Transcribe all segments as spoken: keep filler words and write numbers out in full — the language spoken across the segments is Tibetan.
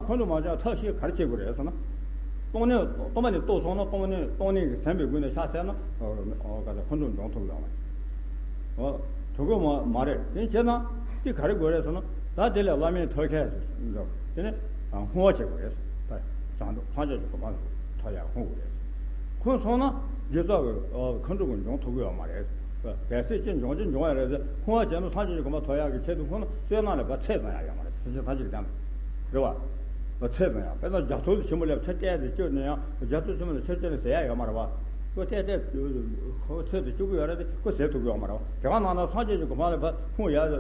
ཁོང་ཁྲོ་མ་བྱུང་ཐབས་ཤེས་ག་རེ་བྱེད་དགོས་རེད་ཟེར་ན། སྟོང་ཉིད་སྟོང་པ་ཉིད་རྟོགས་སོང་ན། སྟོང་ཉིད་སྟོང་ཉིད་ཀྱིས་ཟིན་པའི་སྒོ་ནས་ཕྱག་འཚལ་ན། ཨོ་ཨོ་ག་ཚོད་ཁོང་ཁྲོ་འཇོམས་ཐུབ་ཡོད་མ་རེད། ཨོ་ཐུབ་ཀྱི་མ་མ་རེད། དེ་བྱས་ན་དེ་ག་རེ་དགོས་རེད་ཟེར་ན། ད་དེ་ལས་བླ་མའི་ཐུགས་ཁྲལ་འཇོམས། དེ་ནས་བསྔོ་བ་བྱེད་དགོས་རེད། ད་བྱང་ཆུབ་སངས་རྒྱས་ཀྱི་གོ་འཕང་ཐོབ་ཡག་བསྔོ་དགོས་རེད། ཁོང་སོང་ན་རྗེས་ཚོགས་ཀྱི་ཨོ་ཁོང་ཁྲོ་ཀུན་འཇོམས་ཐུབ་ཀྱི་ཡོད་མ་རེད། གལ་སྲིད་ཅི་འབྱུང་ཅི་འབྱུང་ཡ་རེད་ཟེར། བསྔོ་བ་བྱས་ན་སངས་རྒྱས་ཀྱི་གོ་འཕང་ཐོབ་ཡག་གི་ཆེད་དུ་ཁོང་ན་བསོད་ནམས་ལ་བ་ཚད་ཙམ་ཡང་ཡོད་མ་རེད། སེམས་ཅན་ཐམས་ཅད་ཀྱི་དོན་རེད་བ། བ་ཚད་ཙམ་ཡང་། དཔེར་ན་རྒྱ་མཚོ་ཆེན་པོ་ལ་ཆུ་གཏད་དེ་བཅུག་ནས་ཡང་རྒྱ་མཚོ་ཆེན་པོ་ལ་ཆུ་གཏད་ནས་ཟད་ཡག་ཡོད་མ་རེད་བ། ཁོ་གཏད་གཏད་ཁོ་ཚད་དུ་བཅུག་གི་ཡོད་རེད་དེ། ཁོ་ཟད་ཐུབ་ཀྱི་ཡོད་མ་རེད་བ། དེ་ག་ནང་ན་སངས་རྒྱས་ཀྱི་གོ་འཕང་ལ་བ་བསྔོ་ཡག་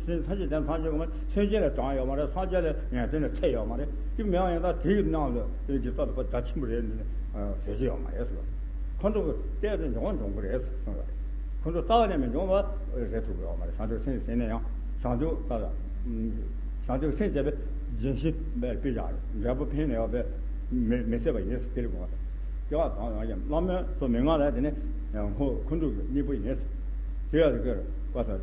སེམས་ཅན་དེ་སངས་རྒྱས་ཀྱི་གོ་འཕང་སེམས་ཅན་ལས་དྲག་ཡོད་མ་རེད། སངས་རྒྱས་ལས་ཡང་དེ་ནས་ཚད་ཡོད་མ་རེད། དེ་མེད་པ་ཡིན་ན་དེའི་ནང་ལ་དེ་གི་རྩ་དུ་བ་རྒྱ་ཆེན་པོ་རེད། ཟད་ཀྱི་ཡོད་མ་རེད་ཟེར། ཁོང་ཁྲོ་གཏད་དེ་འབྱུང་བ་འབྱུང་གི་རེད་གསུངས་པ་རེད། ཁོང་ཁྲོ་རྩ་བ་ནས་མི་འབྱུང་བ་རེད། ཐུབ་ཀྱི་ཡོད་མ་རེད། བྱང་ཆུབ་སེམས་ཟིན་ནས་ཡང་བྱང་ཆུབ་ལྟ་ལ། བྱང་ཆུབ་སེམས་བསྐྱེད་པའི་ལྗོན་ཤིང་དཔེ་བཞག་འབྲས་བུ་ཕན་ནས་ཡོད་པའི་མི་མི་ཟད་པ་ཡིན་ཟེར། དེ་ལ་དགོངས་པ། སྐྱེ་བ་གང་ཡང་ཡང་བླ་མའི་སོ་མི་མངའ་ལ་དེ་ནས་ཁོ་ཁོང་ཁྲོ་གི་གཉེན་པོ་ཡིན་ཟེར། དེ་ཡང་དེ་གར་བཀའ་ས་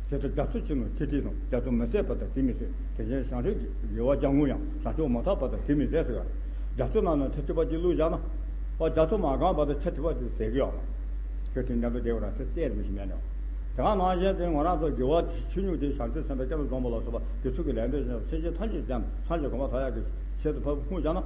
ཇི་ལྟར་རྒྱ་མཚོ་ཆེན་མོ་ཆུ་ཐིགས་དང་། རྒྱ་མཚོ་མི་ཟད་པ་དང་དེ་མི་ཟད། དེ་བཞིན་བྱང་ཆུབ་ཀྱི་དགེ་བ་རྒྱལ་མོ་ཡང་། བྱང་ཆུབ་མ་ཐོབ་བར་དུ་དེ་མི་ཟད་ཟེར་བ། རྒྱ་མཚོ་ནང་ན་ཆུ་ཐིགས་པ་གཅིག་བླུགས་བཞག་ན། ཨོ་རྒྱ་མཚོ་མ་གང་བར་དུ་ཆུ་ཐིགས་པ་དེ་ཟད་ཀྱི་ཡོད་མ་རེད། ཆུ་ཐིགས་འདྲ་པོ་དེ་བ་རང་ཆུ་གཏད་མི་ཤེས་མེད་ནོ། དེ་ག་ནང་བཞིན་དེ་ང་རང་ཚོ་དགེ་བ་ཆོས་ཉུང་དེ་བྱང་ཆུབ་སེམས་དཔའ་སྐྱབས་མགོན་རྫོགས་པ་ལ་སོགས་པ་དེ་ཚོ་གི་ལན་དེ་བཞིན་སེམས་ཅན་ཐམས་ཅད་ཀྱང་སངས་རྒྱས་གོ་འཕང་ཐོབ་ཡག་གི་ཆེད་དུ་ཕར་བསྔོས་བཞག་ན།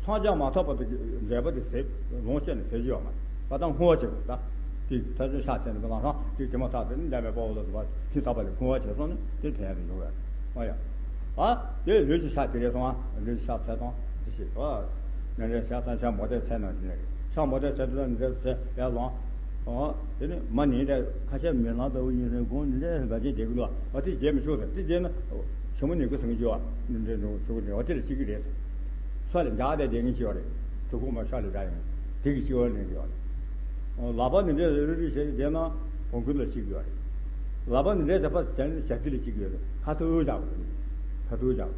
སངས་རྒྱས་མ་ཐོབ་བར་དུ་འབྲས་བུ་དེ་ཟད་ལོངས་སྤྱད་ནས་ཟད་ཀྱི་ཡོད་མ་རེད། ད་ལྟ་བསྔོ་བ་བྱེད་དགོས། ད་དེ་ད་ཆ་ཕྱག་འཚལ་ནས་ལམ་སང་དེ་དེ་མ་ཐག་ཏུ་འདས་པའི་དཔའ་བོ་ལ་སོགས་པ་དེ་ཚགས་པ་ལས་བསྔོ་བ་བྱས་སོང་ན་དེ་ཕན་ཡག་དེ་འབྱུང་བས། ཨ་ཡ། ཨ། དེ་ལུས་ཀྱི་ཕྱག་དེ་རེད་སོང་ཨ། ལུས་ཀྱི་ཕྱག་འཚལ་སྟངས་དེ་ཞིག་ཨ། ནན་རེ་ཕྱག་འཚལ་ཕྱག་མོ་དེ་འཚལ་ནང་བཞིན་རེད། ཕྱག་མོ་དེ་འཚལ་དུས་ནི་འདྲ་འཚལ་ཡར་ལངས། ཨ། དེ་ནི་མ་ནི་འདྲ་ཁ་ཤས་མི་ལངས་ལྟ་བུ་ཡིན་རེད། དགོང་ནི་འདྲ་འགའ་ཅན་བསྡད་ཀྱི་འདུག་ཨ། དེ་བསྡད་མི་ཆོག་ཟེར། དེ་བསྡད་ན་ཞྭ་མོ་ནི་ཀུ་སང་གི་ཅི་བ་ནི་འདྲ་འགྲོ་ཆོག་གི་རེད། ཨ། དེ་ལ་གཅིག་གི་རེད། ས་ལ་འཇག་དེ་བསྡད་མཁན་ཅི་བ་རེད། དུ་ཁུག་མ་ཤ་ལ་འཇག་ཡོང་དེ་གི་ཅི་བ་ནི་ཅི་བ་རེད། ལག་པ་ནི་འདྲ་རི་རི་བྱས་བསྡད་ན་བོང་ཀུ་ལ་གཅིག་གི་བ་རེད། ལག་པ་འདི་འདྲའི་བྱས་པ་བྱས་ནས་བྱ་ཏི་ལ་གཅིག་ཡོད་རེད། ཁ་ཐུག་བཞག་དགོས། ཁ་ཐུག་བཞག་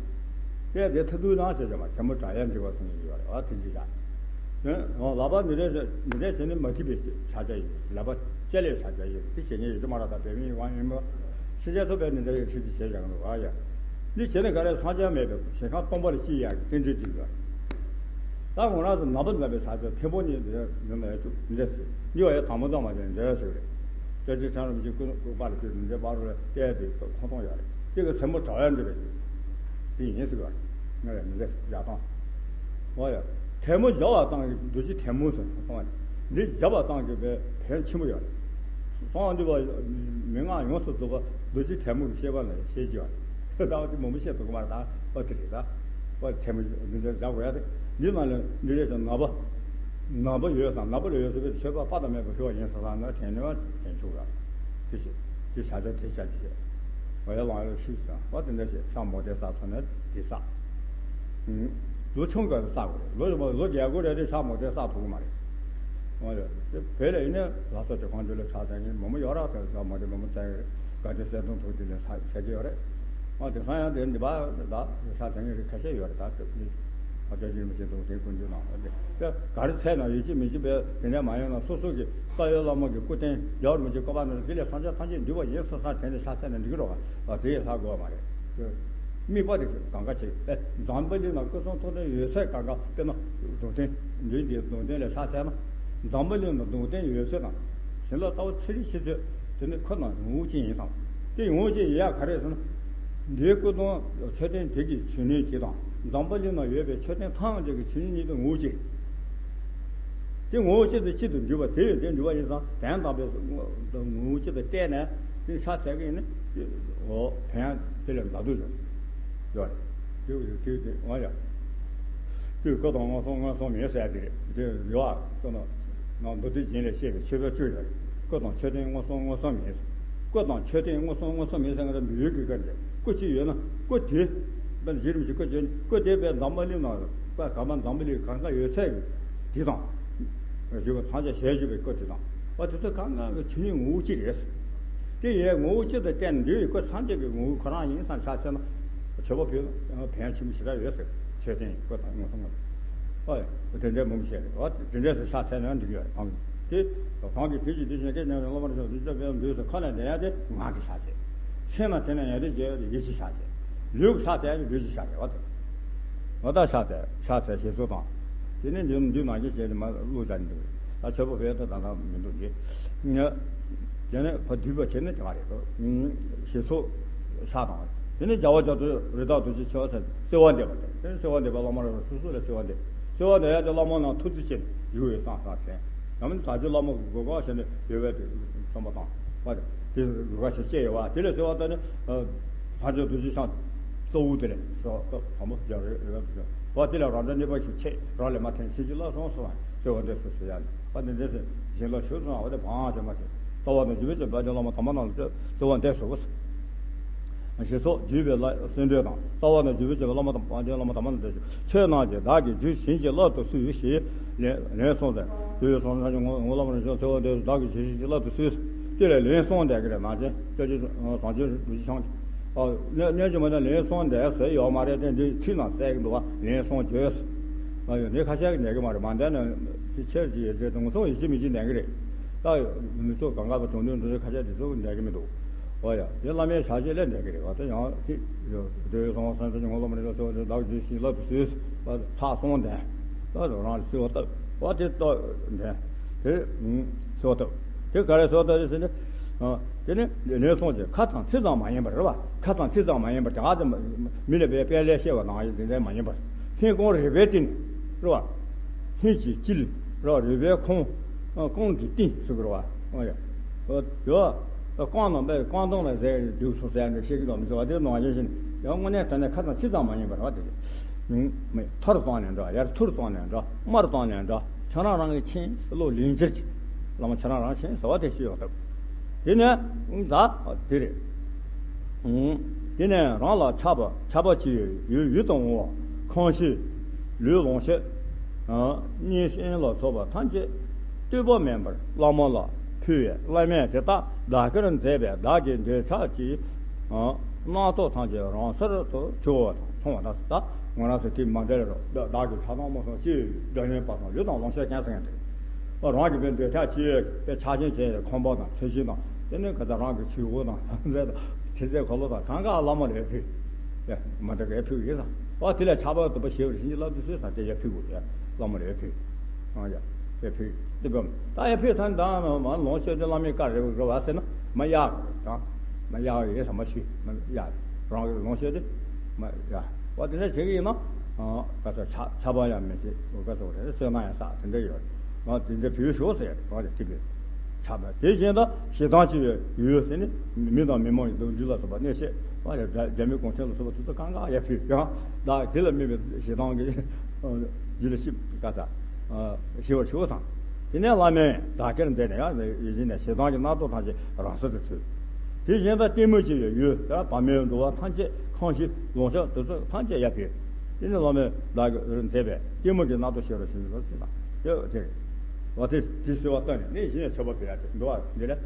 དེ་དེ་ཐུག་ཐུག་ནང་བྱས་བྱས་མ་བྱ་མོ་དྲག་ཡ་འདྲི་བ་སོང་ཡོད་རེད། ཨ་དེ་འདྲི་བཞག་ལག་པ་འདི་འདྲའི་འདི་འདྲའི་བྱས་ནས་མ་ཐིག་པའི་བྱ་བྱ་ཡོད། ལག་པ་ལྕེ་ལས་བྱ་བྱ་ཡོད། དེ་བྱེད་མཁན་ཡོད་ཀྱི་མ་རེད། ད་བོད་མི་ཡིན་གང་ཡིན་པ་ཕྱི་རྒྱལ་ཚོ་བས་འདི་འདྲ་ཡོད་ཁྲིད་དེ་བྱས་བཞག་གི་འདུག་ཨ་ཡ། འདི་བྱས་ནས་ག་རེ་སངས་རྒྱས་མེད་པའི་ཞིང་ཁམས་སྟོང་པ་ལ་སྐྱེ་ཡག་གི་རྟེན་འབྲེལ་གཅིག་ཡོད་རེད། ད་ང་རང་ཚོ་ནང་པ་ནང་པའི་ས་ཆ་མཐོན་པོ་ནས་འདིར་ཡོང་ནས་ཡོད་ཚུལ་འདི་འདྲ་ཟེར། འདི་བ་ཡ་དང་པོ་ཙམ་མ་ཟད་འདི་འདྲ་ཟེར་རེད། སྐྱབས་རྗེ་ཁྲ་རིན་པོ་ཆེ་སྐུ་སྐུ་པར་ལ་ཕུལ་འདི་འདྲའི་པར་རུ་ལ་བལྟས་ཏེ་ཁོང་མཐོང་ཡོད་རེད། དེ་གི་སེན་མོ་དྲ་བ་འདི་རེད། དེ་ཡིན་ཟེར་བ་རེད། ང་རེ་འདི་འདྲ་བཞག་སྟངས། འོ་ཡ། ཐལ་མོ་སྦྱར་བ་དང་གི་རྡོ་རྗེ་ཐལ་མོ་ཟེར་སོང་བ་རེད། འདི་སྦྱར་བ་དང་གི་བའི་ཕན་ཆེན་པོ་ཡོད་རེད། སོང་འདི་བ་མན་ངག་ཡོངས་སུ་རྫོགས་པ་རྡོ་རྗེ་ཐལ་མོ་གི་བཤད་པ་ལ་བཤད་ཀྱི་ཡོད་རེད། ད་བ་དེ་མང་པོ་བཤད་ཐུབ་ཀྱི་མ་རེད། ད་བ་དེ་རེད། ད་བ་དེ་ཐལ་མོ་འདི་འདྲ་སྦྱར་དགོས་ཡ་དེ། འདི་ནང་ལ་འདི་འདྲ་ཞིག་ནང་པ་ནང་པ་ཡོད་ཙང་། ནང་པ་ལ་ཡོད་ཟེར་བའི་ཆོས་པ་དཔའ་དང་མེད་པ་ཕུལ་བ་ཡིན་ས་ཙང་ན་དྲན་ནས་བ་དྲན་ཆོག་ཡ། དེ་བྱེད། དེ་བྱ་བྱ་དེ་བྱ་དེ་བྱེད། བ་ཡ་ལང་ཡ་ལ་ཤི་ཙང་བ་དེ་འདྲ་བྱེད། ཤ་མོ་དེ་ས་ཚོ་ནས་དེ་ས། ལོ་ཆུང་དགའ་ས་དགོས་རེད། ལོ་ལོ་རྒྱལ་དགོས་རེད་དེ་ཤ་མོ་དེ་ས་ཐུབ་ཀྱི་མ་རེད། འོ་ཡ། དེ་བོད་ལ་ཡིན་ན་ལྷ་ས་དེ་གང་ཅི་ལ་ཕྱག་འཚལ་མཁན་མང་པོ་ཡོད་ར། དེ་ཤ་མོ་དེ་མང་པོ་འཚལ་གི་རེད། དགའ་ལྡན་གསལ་སྟོན་ཐུགས་དེ་ལ་ཕྱག་འཚལ་གི་ཡོད་རེད། ཨ་དེང་སང་ཡང་དེ་འདི་པ་ད་ཕྱག་འཚལ་མཁན་རིགས་ཁ་ཤས་ཡོད་རེད། ད་སྐབས་འདི་ཨ་ཅག་རྗེ་རིན་པོ་ཆེ་དང་དེའི་སྐུ་མདུན་ནང་ལ་དེ་ག་རེ་འཚལ་ན་ཡིད་ཆེས་མི་བྱེད་པའི་དེ་འདྲ་མ་ཡོང་ན། སོ་སོ་གི་བཀའ་ཡོད་བླ་མ་གི་སྐུ་རྟེན་རྒྱལ་བ་རིན་པོ་ཆེ་བཀའ་པ་ནོར་དེ་ལས་སངས་རྒྱས་ཐམས་ཅད་འདུས་པ་ཡིན་ས་ས་དྲན་ནས་ཕྱག་འཚལ་ན་འགྲིག་གི་རེད་བ། ཨ་དེ་ཡི་ལྷག་དགོས་བ་མ་རེད། དམིགས་པ་དེ་གང་ག་བྱེད། ཨེ་འཛམ་བུ་གླིང་ན་སྐུ་གསུང་ཐུགས་རྟེན་ཡོད་ཚད་གང་ག་དཔེར་ན་གདུང་རྟེན་འདུས་འདིའི་གདུང་རྟེན་ལ་ཕྱག་འཚལ་ན། འཛམ་བུ་གླིང་ན་གདུང་རྟེན་ཡོད་ཚད་དང་། བྱིན་རླབས་ལྟ་བུ་ཚེ་རིང་ཤི་ཚེ་དེ་ནི་ཁོ་ན་ངོ་བོ་ཅན་ཡིན་ཙང་། དེ་ངོ་བོ་ཅན་ཡིན་ཡག་ག་རེ་ཟེར་ན། འདིའི་སྐུ་གདུང་མཆོད་རྟེན་དེ་གི་བྱིན་ལེན་གྱིས་དང་། འཛམ་བུ་གླིང་ན་ཡོད་པའི་མཆོད་རྟེན་ཐམས་ཅད་ཀྱི་བྱིན་ལེན་གཉིས་དེ་ངོ་བོ་ཅན། དེ་ངོ་བོ་ཅན་དེ་གཅིག་ཏུ་འདུས་པ་དེ་ཡོད་དེ་འདུས་པ་ཡིན་ཙང་། དོན་དམ་པའི་ངོ་བོ་ཅན་དུ་བལྟས་ནས་དེ་ཕྱག་འཚལ་གྱི་ཡིན་ན། འོ་དོན་དེ་ལས་འདའ་དུས་ཡོད་རེད། དེ་དེ་དེ་འོ་ཡ། དེ་སྐུ་དང་མངོན་སུམ་མངོན་སུམ་མིན་ཟེར་དེ་རེད། དེ་ཡོད་ཨ། ཁོ་ན་ནང་མདོ་སྡེ་རྒྱན་ལས་བཤད་པའི་མཆོད་པའི་བཅུ་ཡོད་རེད། སྐུ་དང་མཆོད་རྟེན་མངོན་སུམ་མངོན་སུམ་མིན། སྐུ་དང་མཆོད་རྟེན་མངོན་སུམ་མངོན་སུམ་མིན་ཟེར་ང་རང་མི་ཡུལ་གྱི་སྐད་རེད། སྐུ་གཅིག་ཡོད་ན་སྐུ་དེ། དཔེར་ན་རྗེ་རིན་པོ་ཆེ་སྐུ་གཅིག་ཡོད་ན་སྐུ་དེ་དཔེ་འཛམ་བུ་གླིང་ནང་དཔེ་གང་མ་འཛམ་བུ་གླིང་གང་ག་ཡོད་ཚད་དེ་དང་། ཞུ་བ་ཐམས་ཅད་ཞལ་བཞུགས་པའི་སྐུ་དེ་དང་། བ་དེ་ཚོ་གང་ག་གི་ཆོས་ཉིད་ངོ་བོ་གཅིག་རེད། དེ་ཡས་ངོ་བོ་གཅིག་ཏུ་བསྟན་འདུས་པའི་སྐུ་ཐམས་ཅད་ཀྱི་ངོ་བོ་ཁོ་རང་ཡིན་བསམ་ཕྱག་འཚལ་ན། མཆོད་པ་ཕུལ་ན་ཕན་ཆེན་པོ་ཞེ་དྲག་ཡོད་ཟེར། མཆོད་རྟེན་སྐུ་དང་མངོན་སུམ་ངོ་། ཨོ་ཡ། དེ་འདྲའི་མང་པོ་བཤད་རེད། ཨོ་དེ་འདྲའི་ཟེར་ཕྱག་འཚལ་ན་འགྲིག་ཡོད་རེད། གང་གི་དེ་གང་གི་དེ་བཞིན་དེ་བཞིན་སྐད་ཅིག་སློབ་མར་ཤོག་འདི་ལྟ་བུའི་འདུས་སུ་ཁ་ནས་བདེ་ཡ་དེ་ངག་གི་ཕྱག་འཚལ། སེམས་ལ་དེ་ནས་ཡ་དེ་བརྗོད་ཡིད་ཀྱི་ཕྱག་འཚལ། ལུས་ཀྱི་ཕྱག་འཚལ་ཡ་དེ་ལུས་ཀྱི་ཕྱག་འཚལ་བ་དེ། ང་ད་ཤ་ཚལ་ཤ་ཚལ་ཞེས་སོགས་དང་། དེ་ནས་འདི་འདི་ནང་བཞིན་བྱས་ནས་མ་བླུགས་བྱ་འདུག་ད་ཆོས་པ་བོད་དུ་ད་ལྟ་མི་འདུག་གི། དེ་ནས་ཕ་འདུས་པ་བྱས་ནས་དེ་ག་རེད་དོ། ཞེས་སོགས་ཤ་དང་། དེ་ནས་རྒྱལ་བ་རྒྱ་མཚོ་རི་དྭགས་རྡོ་རྗེ་འཆང་ཟེར་གསོལ་བ་འདེབས་པ་དེ། དེ་ནས་གསོལ་བ་འདེབས་པ་བླ་མ་རང་སོ་སོ་ལ་གསོལ་བ་འདེབས། གསོལ་བ་འདེབས་ཡ་དེ་བླ་མ་རྣམས་ཐུགས་རྗེ་ཆེ་ནས་བཞུགས་ཡོད་བསམ་བསམ་བྱས། ཡང་མིན་ད་ཅི་བླ་མ་གི་གོ་སྐབས་བྱས་ནས་ཡོད་པའི་དེ་བསམ་པ་དང་། བ་དེ་རུ་ཁ་ཤས་བཤད་ཡོད་བ། དེ་ལས་གསོལ་བ་བཏབ་ནས། ཕར་ཕྱོགས་རྡོ་རྗེ་འཆང་། གཙོ་བོ་དེ་ལས་སོ་སོ་དང་པོ་རྒྱལ་རེ་རེ་བ་དེ་ལས་རང་འདྲ་གནས་པ་ཞིག་ཆེ་རང་ལས་མ་ཐེན་ཤེས་ཀྱི་ལ་སོང་སོང་བ་གསོལ་བ་འདེབས་སོ་ཟེར་ཡ་ནི་བ་དེ་འདྲ་ཟེར་བཞིན་ལ་ཞུ་སོང་བ་དེ་བང་བྱས་མ་ཟེར། རྩ་བ་ནས་བརྒྱུད་པའི་བཅུ་པ་རྒྱལ་བླ་མ་དམ་པ་རྣམས་ལ་གསོལ་བ་འདེབས་སོ། ཞེས་སོགས་བརྒྱུད་པའི་བླ་གསོལ་འདེབས་དང་རྩ་བ་ནས་བརྒྱུད་པའི་བཅུ་པ་བླ་མ་དམ་པ་རྒྱལ་བླ་མ་དམ་པ་རྣམས་ལ་གསོལ། ཆོས་རྣམས་ཀྱི་བདག་གིས་རྒྱུད་བྱིན་གྱིས་བརླབ་ཏུ་གསོལ་ཞེས་ལན་ལན་གསུངས་ཏེ། དུས་སོང་ན་ངོ་ངོ་ལ་མ་རེ་ཞོ་ཚེ་བ་འདས་བདག་གིས་ཇི་ཞིག་ཅི་ལ་དུ་གསོལ། དེ་ལས་ལན་གསུངས་འདས་ཀྱི་རེད་ནང་ཆེན་སྐྱབས་རྗེ་བཟང་ཆེན་རྡོ་རྗེ་འཆང་གིས། ཨ་གནས་ཀྱི་མ་ནས་ལན་གསུངས་འདས་ཟེར་ཡོད་མ་རེད་དེ་འདི་ཁྲིད་ནང་གསལ་གྱི་འདུག་བ་ལན་གསུངས་བརྗོད། ཨ་ཡོད་འདི་ཁ་ཤས་ཀྱི་འདས་ཀྱི་མ་རེད་མ་འདས་ན་དེ་ཆེར་གྱི་ཡོད་ཚེ་ངོ་སོང་ཡིད་ཆེས་མི་བྱེད་འདས་ཀྱི་རེད། ད་མི་ཚོ་གང་ག་པ་གྲོང་སྡེ་འགྲོ་ཚེ་ཁ་ཤས་དེ་ཚོ་འདས་ཀྱི་མི་འདུག་ཨོ་ཡ། དེ་བླ་མའི་ཞལ་ཆད་ལས་འདས་ཀྱི་རེད་བ། དེ་ཡང་དེ་ཡོད་དེ་ཡོད་སོང་བ་སེམས་ཅན་གྱི་ངོ་ལ་མ་རེ་ལ་སོགས་དེ་བདག་རྒྱུད་བྱིན་རླབས་སུ་གསོལ། ཚགས་སོང་དེ་ད་རང་ལ་གསོལ་བ་བཏབ་བ་དེ་ལྟ་དེ་དེ་གསོལ་བ་བཏབ། དེ་ག་རེ་གསོལ་བ་བཏབ་རེད་ཟེར་ན། དེ་ནི་ལན་གསུངས་ཀྱི་ཁ་དང་ཚིག་ཙམ་མ་ཡིན་པར་རེད་བ། ཁ་དང་ཚིག་ཙམ་མ་ཡིན་པར་དེ་ག་ཙམ་མི་ལ་བའི་དཔལ་ལས་བཤད་པ་ནང་བཞིན་དེ་འདྲ་མ་ཡིན་པར་སེམས་ཁོང་རུས་པའི་གཏིང་རེད་བ། སེམས་ཀྱི་དཀྱིལ་རེད་བ། རུས་པའི་ཁོང་ཁོང་གི་གཏིང་ཟེར་དགོས་རེད་བ། ཡོད། རྐང་ནང་པའི་རྐང་དོང་ལ་ཟེར་འདུག་སོ་ཟེར་ནས་བཤད་ཀྱི་འདུག་མི་ཚོ་བ་དེ་ནང་བཞིན་བཞིན་ཡང་དངོས་གནས་དྲང་གནས་ཁ་ཙམ་ཚིག་ཙམ་མ་ཡིན་པར་བ་དེ། མི་ཐར་བཏང་ནས་འདྲ་ཡར་ཐུར་བཏང་ནས་འདྲ་དམར་བཏང་ནས་འདྲ་ཁྱེད་རང་རང་གི་ཁྱིམ་བློ་ལིང་ཅིར་གྱི་བླ་མ་ཁྱེད་རང་རང་ཁྱིམ་ཟེར་བ་དེ་ཤེས་ཡོང་ཐུབ། དེ་ནས་ད་དེ་རེད། དེ་ནས་རང་ལ་ཆགས་པ་ཆགས་པ་ཅི་ཡོད་ཡུལ་ཡུལ་དུ་འོང་བ་ཁང་ཤིང་ལུས་ལོངས་སྤྱོད། གཉེན་བཤེས་ལ་སོགས་པ་ཐམས་ཅད་ལྟོས་པ་མེད་པར་བླ་མ་ལ་ཕུལ་བས་བླ་མས་དེ་དག་བདག་གིར་མཛད་པས་བདག་གི་འདོད་ཆགས་ཀྱི་རྣམ་རྟོག་ཐམས་ཅད་རང་སར་དུ་བྱུང་བ་དང་མཐོང་བ་དང་། ད་ང་རང་ཚོ་དེ་མ་འདྲ་རོ་བདག་གི་ཆགས་སྡང་རྨོངས་གསུམ་ཅི་ཡོད་འདོད་ཉོན་པ་དང་ལུས་དང་ལོངས་སྤྱོད་ཀྱང་ཟེར་མཁན་དེ། རང་གི་བའི་འདོད་ཆགས་ཅི་ཡོད་པའི་ཆགས་ཞེན་བྱས་ཁོམ་པ་དང་ཚོད་ཤིང་དང་དེ་ནས་ག་ཚ་རང་གི་ཆུ་བོ་དང་ལམ་རྫས་དང་དྲི་ཟའི་འཁོར་ལོ་དང་གང་ག་བླ་མ་ལས་ཕུལ། ཡ་མ་འདྲ་གའི་ཕུལ་ཡིན་ལ། ཨ་དེ་ལས་ཆགས་པ་དུ་པ་ཞེས་པར་བྱིན་གྱིས་བརླབ་ཏུ་གསོལ་ཟེར་ཏེ་ཡ་ཕུལ་དགོས་ཡ། བླ་མ་ལས་ཕུལ། ཨ་ཡ་ཡ་ཕུལ་ཏི་བམ་ད་ཡ་ཕུལ་ཚར་ད་མ་ལོངས་སྤྱོད་དེ་བླ་མའི་བཀའ་རེ་རེ་བ་ཟེར་ན་མ་ཡག་དང་མ་ཡག་ཡིན་ས་མ་ཤི་མ་ཡག་རང་གི་ལོངས་སྤྱོད་དེ་མ་ཡག་བ་དེ་འདྲ་བྱེད་ཀྱི་ཡིན་ན། ག་ཚོད་ཆགས་ཆགས་པ་ཡང་མི་བྱེད་ག་ཚོད་རེ་བསོད་ནམས་ཡང་བསགས་དེ་འདྲ་ཡོད། ང་དེ་འདྲ་བུའི་ཞོག་ཟེར་ཡ་རེད་གང་རེད་དེ་བས་ཆགས་པ་དེ་བཞིན་དུ་ཞེ་སྡང་ཆེ་བའི་ཡུལ་ཟེར་ནི་མི་དང་མི་མང་གི་སྡུག་འཇུག་ལ་སོགས་པ་གནོད་བྱེད་ང་རེ་རྒྱ་མི་གུང་ཁྲན་ལ་སོགས་པ་དེ་ཚོ་གང་ག་ཡ་ཕུད་ཡང་བདག་དེ་ལ་དམིགས་པའི་ཞེ་སྡང་གི་རྒྱུད་ལ་ཞིབ་ག་ས་ཞི་བར་ཞུ་བ་དང་། དེ་ནས་བླ་མས་བདག་གིར་མཛད་ནས་ཡང་ཡིད་བཞིན་ནས་ཞེ་སྡང་གི་རྣམ་རྟོག་ཐམས་ཅད་རང་སར་དུ་ཚུད། དེ་བཞིན་དུ་གཏི་མུག་ཆེ་བའི་ཡུལ་དེ་ལ་བ་མོའི་འདུ་བ་ཐམས་ཅད་ཁང་ཤིང་ལོངས་སྤྱོད་དེ་ཚོ་ཐམས་ཅད་ཡར་ཕུད། དེ་ནི་བླ་མས་བདག་གིར་མཛད་པའི་གཏི་མུག་གི་རྣམ་རྟོག་ཞི་བར་བྱེད་པའི་ཚུལ་དང་དེ་དེ་རེད། འོ་དེ་དེ་གསོལ་བ་བཏབ་ནས་ནི་གཞི་ནས་མཆོད་པ་ཕུལ་ཡ་དེ་འདུག་བ་འདི་ལས།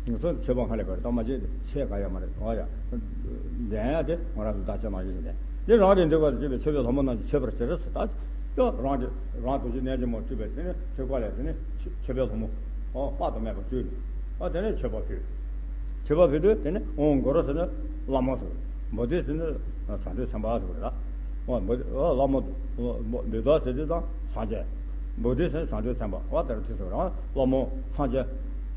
ང་ཚོ་མཆོད་པ་སྔ་ལས་པར་བཏབ་མ་བྱེད་དེ་ཆད་ག་ཡ་མ་རེད་འོ་ཡ། ལྡན་ཡ་དེ་ང་རང་ཚོ་བདག་ཅག་ནང་བཞིན་ལྡན་དེ་རང་རེ་འདོད་པ་དེ་བྱེད་པའི་མཆོད་པའི་ལྷ་མོ་རྣམས་ཀྱིས་མཆོད་པར་བྱེད་རོགས་ཟེར་ད། ཀྱོ་རང་གི་རང་དུ་ཅི་གནས་ཀྱི་མོ་སྤྲུལ་པའི་དེ་ནི་ཆོས་བཀའ་ལས་དེ་ནི་མཆོད་པའི་ལྷ་མོ། ཨོ་དཔག་ཏུ་མེད་པ་སྤྲུལ་ནས། ཨོ་དེ་ནས་མཆོད་པ་ཕུལ། མཆོད་པ་ཕུལ་དུས་དེ་ནས་ཨོང་གུ་རུ་ཟེར་ནས་བླ་མ་ཟེར། བོ་དྷི་ཟེར་ནས་བྱང་ཆུབ་སེམས་དཔའ་ཟེར་རེད། ཨོ་བོ་ཨོ་བླ་མ། བོ་དྷི་ཟེར་དུས་དང་སངས་རྒྱས། བོ་དྷི་ཟེར་ནས་བྱང་ཆུབ་སེམས་དཔའ། ཨོ་དེར་དེ་ཟེར་རང་བླ་མ་སངས་རྒྱས་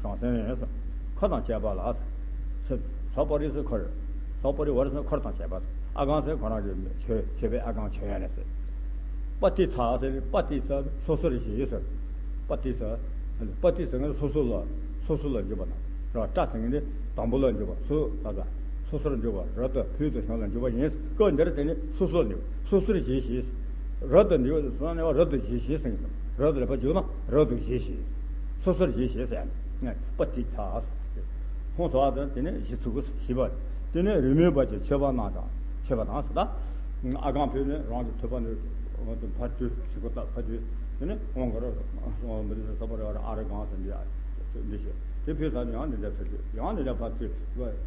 བྱང་སེམས་ཟེར། འཁོར་དང་བཅས་པ་ལ་ཟེར། ས་པ་རི་ཟེར་འཁོར། ས་པ་རི་ཝ་རི་ཟེར་འཁོར་དང་བཅས་པ་ཟེར། ཨ་གང་ཟེར་ཁོ་རང་གི་མཆོད་མཆོད་པའི་ཨ་གང་མཆོད་ཡ་ནས་ཟེར། པ་ཏི་ཚ་ཟེར་པ་ཏི་ཚ་སོ་སོར་བཞེས་ཟེར། པ་ཏི་ཚ། པ་ཏི་ཚ་ངས་སོ་སོ་ལ་སོ་སོ་ལ་འཇུག་པ་དང་ར་ཏྲ་ཟེར་ངས་ནི་དང་པོ་ལ་འཇུག་པ་སོ་ད་ད་སོ་སོར་འཇུག་པ་ར་ཏ་ཕུལ་དུ་བྱུང་ལ་འཇུག་པ་ཡིན། སྐབས་འདིར་དེ་ནི་སོ་སོར་འཇུག་སོ་སོར་བཞེས་ཞེས། ར་ཏ་འཇུག་སོ་ནས་བ་ར་ཏ་བཞེས་ཞེས་ཟེར། ར་ཏ་ལ་ཕ་འཇུག་ན་ར་ཏ་བཞེས་ཞེས། སོ་སོར་བཞེས་ཞེས་ཟེར་ནས་པ་ཏི་ཚ། ཁོང་ཚོ་བ་དང་དེ་ནས་གཞི་ཚུགས་ཞི་བ། དེ་ནས་རི་མོའི་བར་གྱི་མཆོད་པ་གནང་དང་མཆོད་པ་དང་ཟེར་ད། ཨ་གང་ཕུལ་ནས་རང་གི་ཐོད་པ་ནས་ཕར་བཅུ་ཞིག་གོ་ད་ཕར་བཅུ། དེ་ནས་དབང་གར་མི་རིགས་ས་པ་རེ་བ་ཨ་རི་གང་ཟེར་འདི་འདི་བྱས་དེ་ཕུལ་ཚར་ནས་ཡང་འདི་འདྲ་ཕུལ་དུས་ཡང་འདི་འདྲ་ཕར་བཅུ་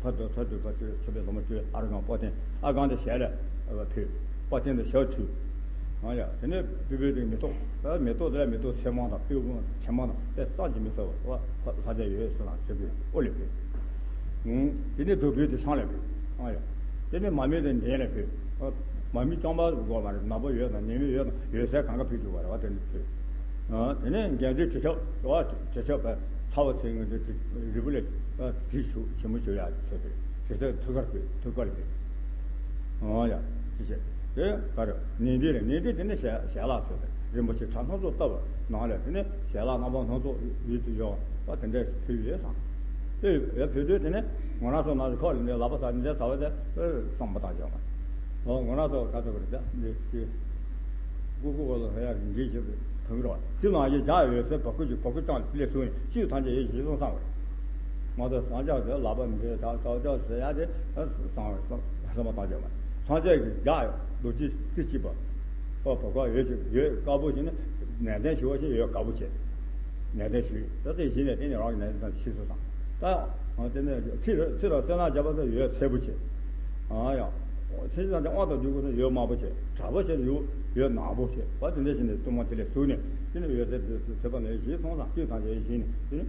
ཕར་དུ་ཚར་དུ་ཕར་བཅུ་མཆོད་པའི་ལོ་མ་བཅུ་ཨ་རི་གང་པོ་ཏན་ཨ་གང་དེ་ཞལ་ལ་ཕུལ། པ་ཏན་དུ་ཞལ་ཕུལ། ཨ་ཡ་དེ་ནས་པི་པི་དེ་མེ་ཏོག་ད་མེ་ཏོག་དེ་ལ་མེ་ཏོག་སེར་མོ་དང་སྤོས་ཀུན་ཆེན་མོ་དང་དེ་རྩ་ཅིག་མི་ཟ་བ་ལྷ་ལྷ་ཆ་ཡོད་ཟེར་ན་ཆེ་པོས་ཨོ་ལེ་ཕུལ། དེ་ནས་བདུག་སྤོས་དེ་ཤང་ལ་ཕུལ། ཨ་ཡ་དེ་ནས་མ་སྨད་དེ་འདན་ལ་ཕུལ། མ་མི་རྐྱང་པ་དགོས་མ་རེད། ནག་པོ་ཡོད་དང་ནད་མེད་ཡོད་དང་ཡོད་སའི་གང་ག་ཕུལ་ཆོག་པ་རེད་བ། དེ་འདྲ་ཕུལ། ཨ། དེ་ནས་འགན་འཛིན་དྲི་ཆབ་རེད་བ། དྲི་ཆབ་པ་ཚ་བ་ཚེ་ངན་དེ་རིལ་བུ་ལས་དྲི་ཞུ་ཞིམ་པོ་ཞུ་ཡག་ཆོས་དེ་དྲི་ཆབ་ཐུགས་ཀར་ཕུལ། ཐུགས་ཀར་ཕུལ། ཨོ་ཡ། དེ་བྱས་དེ་ག་རེ་ནན་ཏན་རེད། ནན་ཏན་དེ་ནས་ཞལ་ཞལ་ལག་ཆོས་དེ་རིན་པོ་ཆེ་གྲྭ་སྣ་ཚོགས་བཏབ་པ་ནང་ལས་དེ་ནས་ཞལ་ལག་རྣམ་པ་སྣ་ཚོགས་ཡོད་དུ་ཡོད་པ་དེ་འདྲ་ཕུལ་ཡོད་བསམ། དེ་ཡོད་ཕུལ་དུས་དེ་ནས་ངོ་ན་སོ་ན་ཁོ་ལ་འདི་ལག་པ་ཟ་འདི་ཟ་བ་དེ་བསམ་པ་བཏང་བྱས་མ། ཨོ་ངོ་ན་སོ་ག་ཚོད་རེད་ད་འདི་ཀུ་ཀུ་གོ་ལ་ཧ་ཡ་འདི་ཞིག་ཐོན་གི་རེད་བ། དེ་ནང་བཞིན་བཞག་ཡོད་ཟེར་བ་ཀུ་ཅིག་བ་ཀུ་ཅང་ལས་སོང་ནས་ཅིག་ཐམས་ཅད་ཡོད་ཞིག་སོང་བསམ་གི་རེད། ང་ཚོ་སངས་རྒྱས་ཀྱི་ལག་པ་འདི་ད་སངས་རྒྱས་ཟེར་ཡ་དེ་བསམ་བསམ་པ་བཏང་བྱས་མ། སངས་རྒྱས་ཀྱི་བཞག་ཡོད་རྡོ་རྗེ་རྩེ་གཅིག་པ། ཨོ་བ་ཀུ་ཡོད་ཅིག་ཡོད་དཀར་པོ་ཞིག་ནི་ནན་ཏན་ཞུ་བ་ཞིག་ཡོད་དཀར་པོ་བྱས། ནན་ཏན་ཞུས། ད་དེ་གཞི་ནས་དེ་ནས་རང་གི་ནན་ཏན་ཤེས་སོ་དང་། ད་དེ་ནས་ཚིག་ཚིག་ལ་བསོད་ནམས་བརྒྱ་པ་ཚོ་ཡོད་ཚད་པོ་བྱས། ཨ་ཡང་། ཚིག་དང་དེ་དབང་དུ་འཇུག་དགོས་ན་ཡོད་དམར་པོ་བྱས། དྲག་པོ་བྱས་ན་ཡོད་ཡོད་ནག་པོ་བྱས། བ་དེ་འདྲ་བྱས་ནས་གཏུམ་མོ་དེ་ལས་ཟུག་ནས་དེ་ནས་ཡོད་ཚད་དེ་ཚོད་པ་ནས་གཞི་སོང་དང་བཅུད་དང་དེ་གཞི་ནས་དེ་ནས་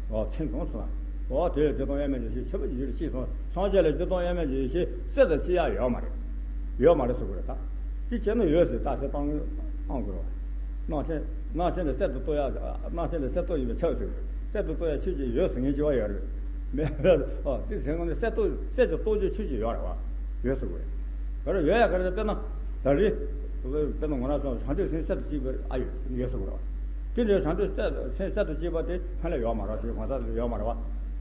ཨ་ཚིམ་སོང་སོང་དང་། ཨོ་དེ་ལས་བདེ་སྟོང་དབྱེར་མེད་ཀྱི་ཡེ་ཤེས་ཆེན་པོ་ཡིན་ཞེས་གསུངས། སངས་རྒྱས་ལ་བདེ་སྟོང་དབྱེར་མེད་ཀྱི་ཡེ་ཤེས་གསེར་དང་ཕྱེ་ཡག་ཡོད་མ་རེད། ཡོད་མ་རེད་ཟེར་དགོས་རེད་ད། དེ་བྱས་ན་ཡོད་ཟེར་རྟགས་གསལ་བཏང་བཏང་དགོས་རེད་བ། སྣང་ཤེས་སྣང་ཤེས་ལ་གསེར་དུ་རྟོགས་ཡག་སྣང་ཤེས་ལ་གསེར་རྟོགས་ཡིན་པས་ཁྱབ་ཟེར་དགོས་རེད། གསེར་དུ་རྟོགས་ཡག་ཆོས་ཅིག་ཡོད་ཟེར་མཁན་ཅིག་བ་ཡོད་རེད། མེད་པས་ཨ་དེ་ཟེར་ན་གསེར་རྟོགས་གསེར་གྱི་རྟོགས་བརྗོད་ཆོས་ཅིག་ཡོད་རེད་བ། ཡོད་ཟེར་དགོས་རེད། ག་རེ་ཡོད་ཡག་ག་རེ་དཔེར་ན། ད་རེས། དཔེར་ན་ངོ་ན་སོང་བྱང་ཆུབ་སེམས་གསེར་དུ་གཅིག་པ་ཨ་ཡོད་ཡོད་ཟེར་དགོས་རེད་བ། དེ་འདྲའི་བྱང་ཆུབ་སེམས་གསེར་དུ་གཅིག་པ་དེ་ཕན་ལ་ཡོད་མ་རེད་བ། དེ་གང་ཟག་ལ་ཡོད་མ་རེད་བ།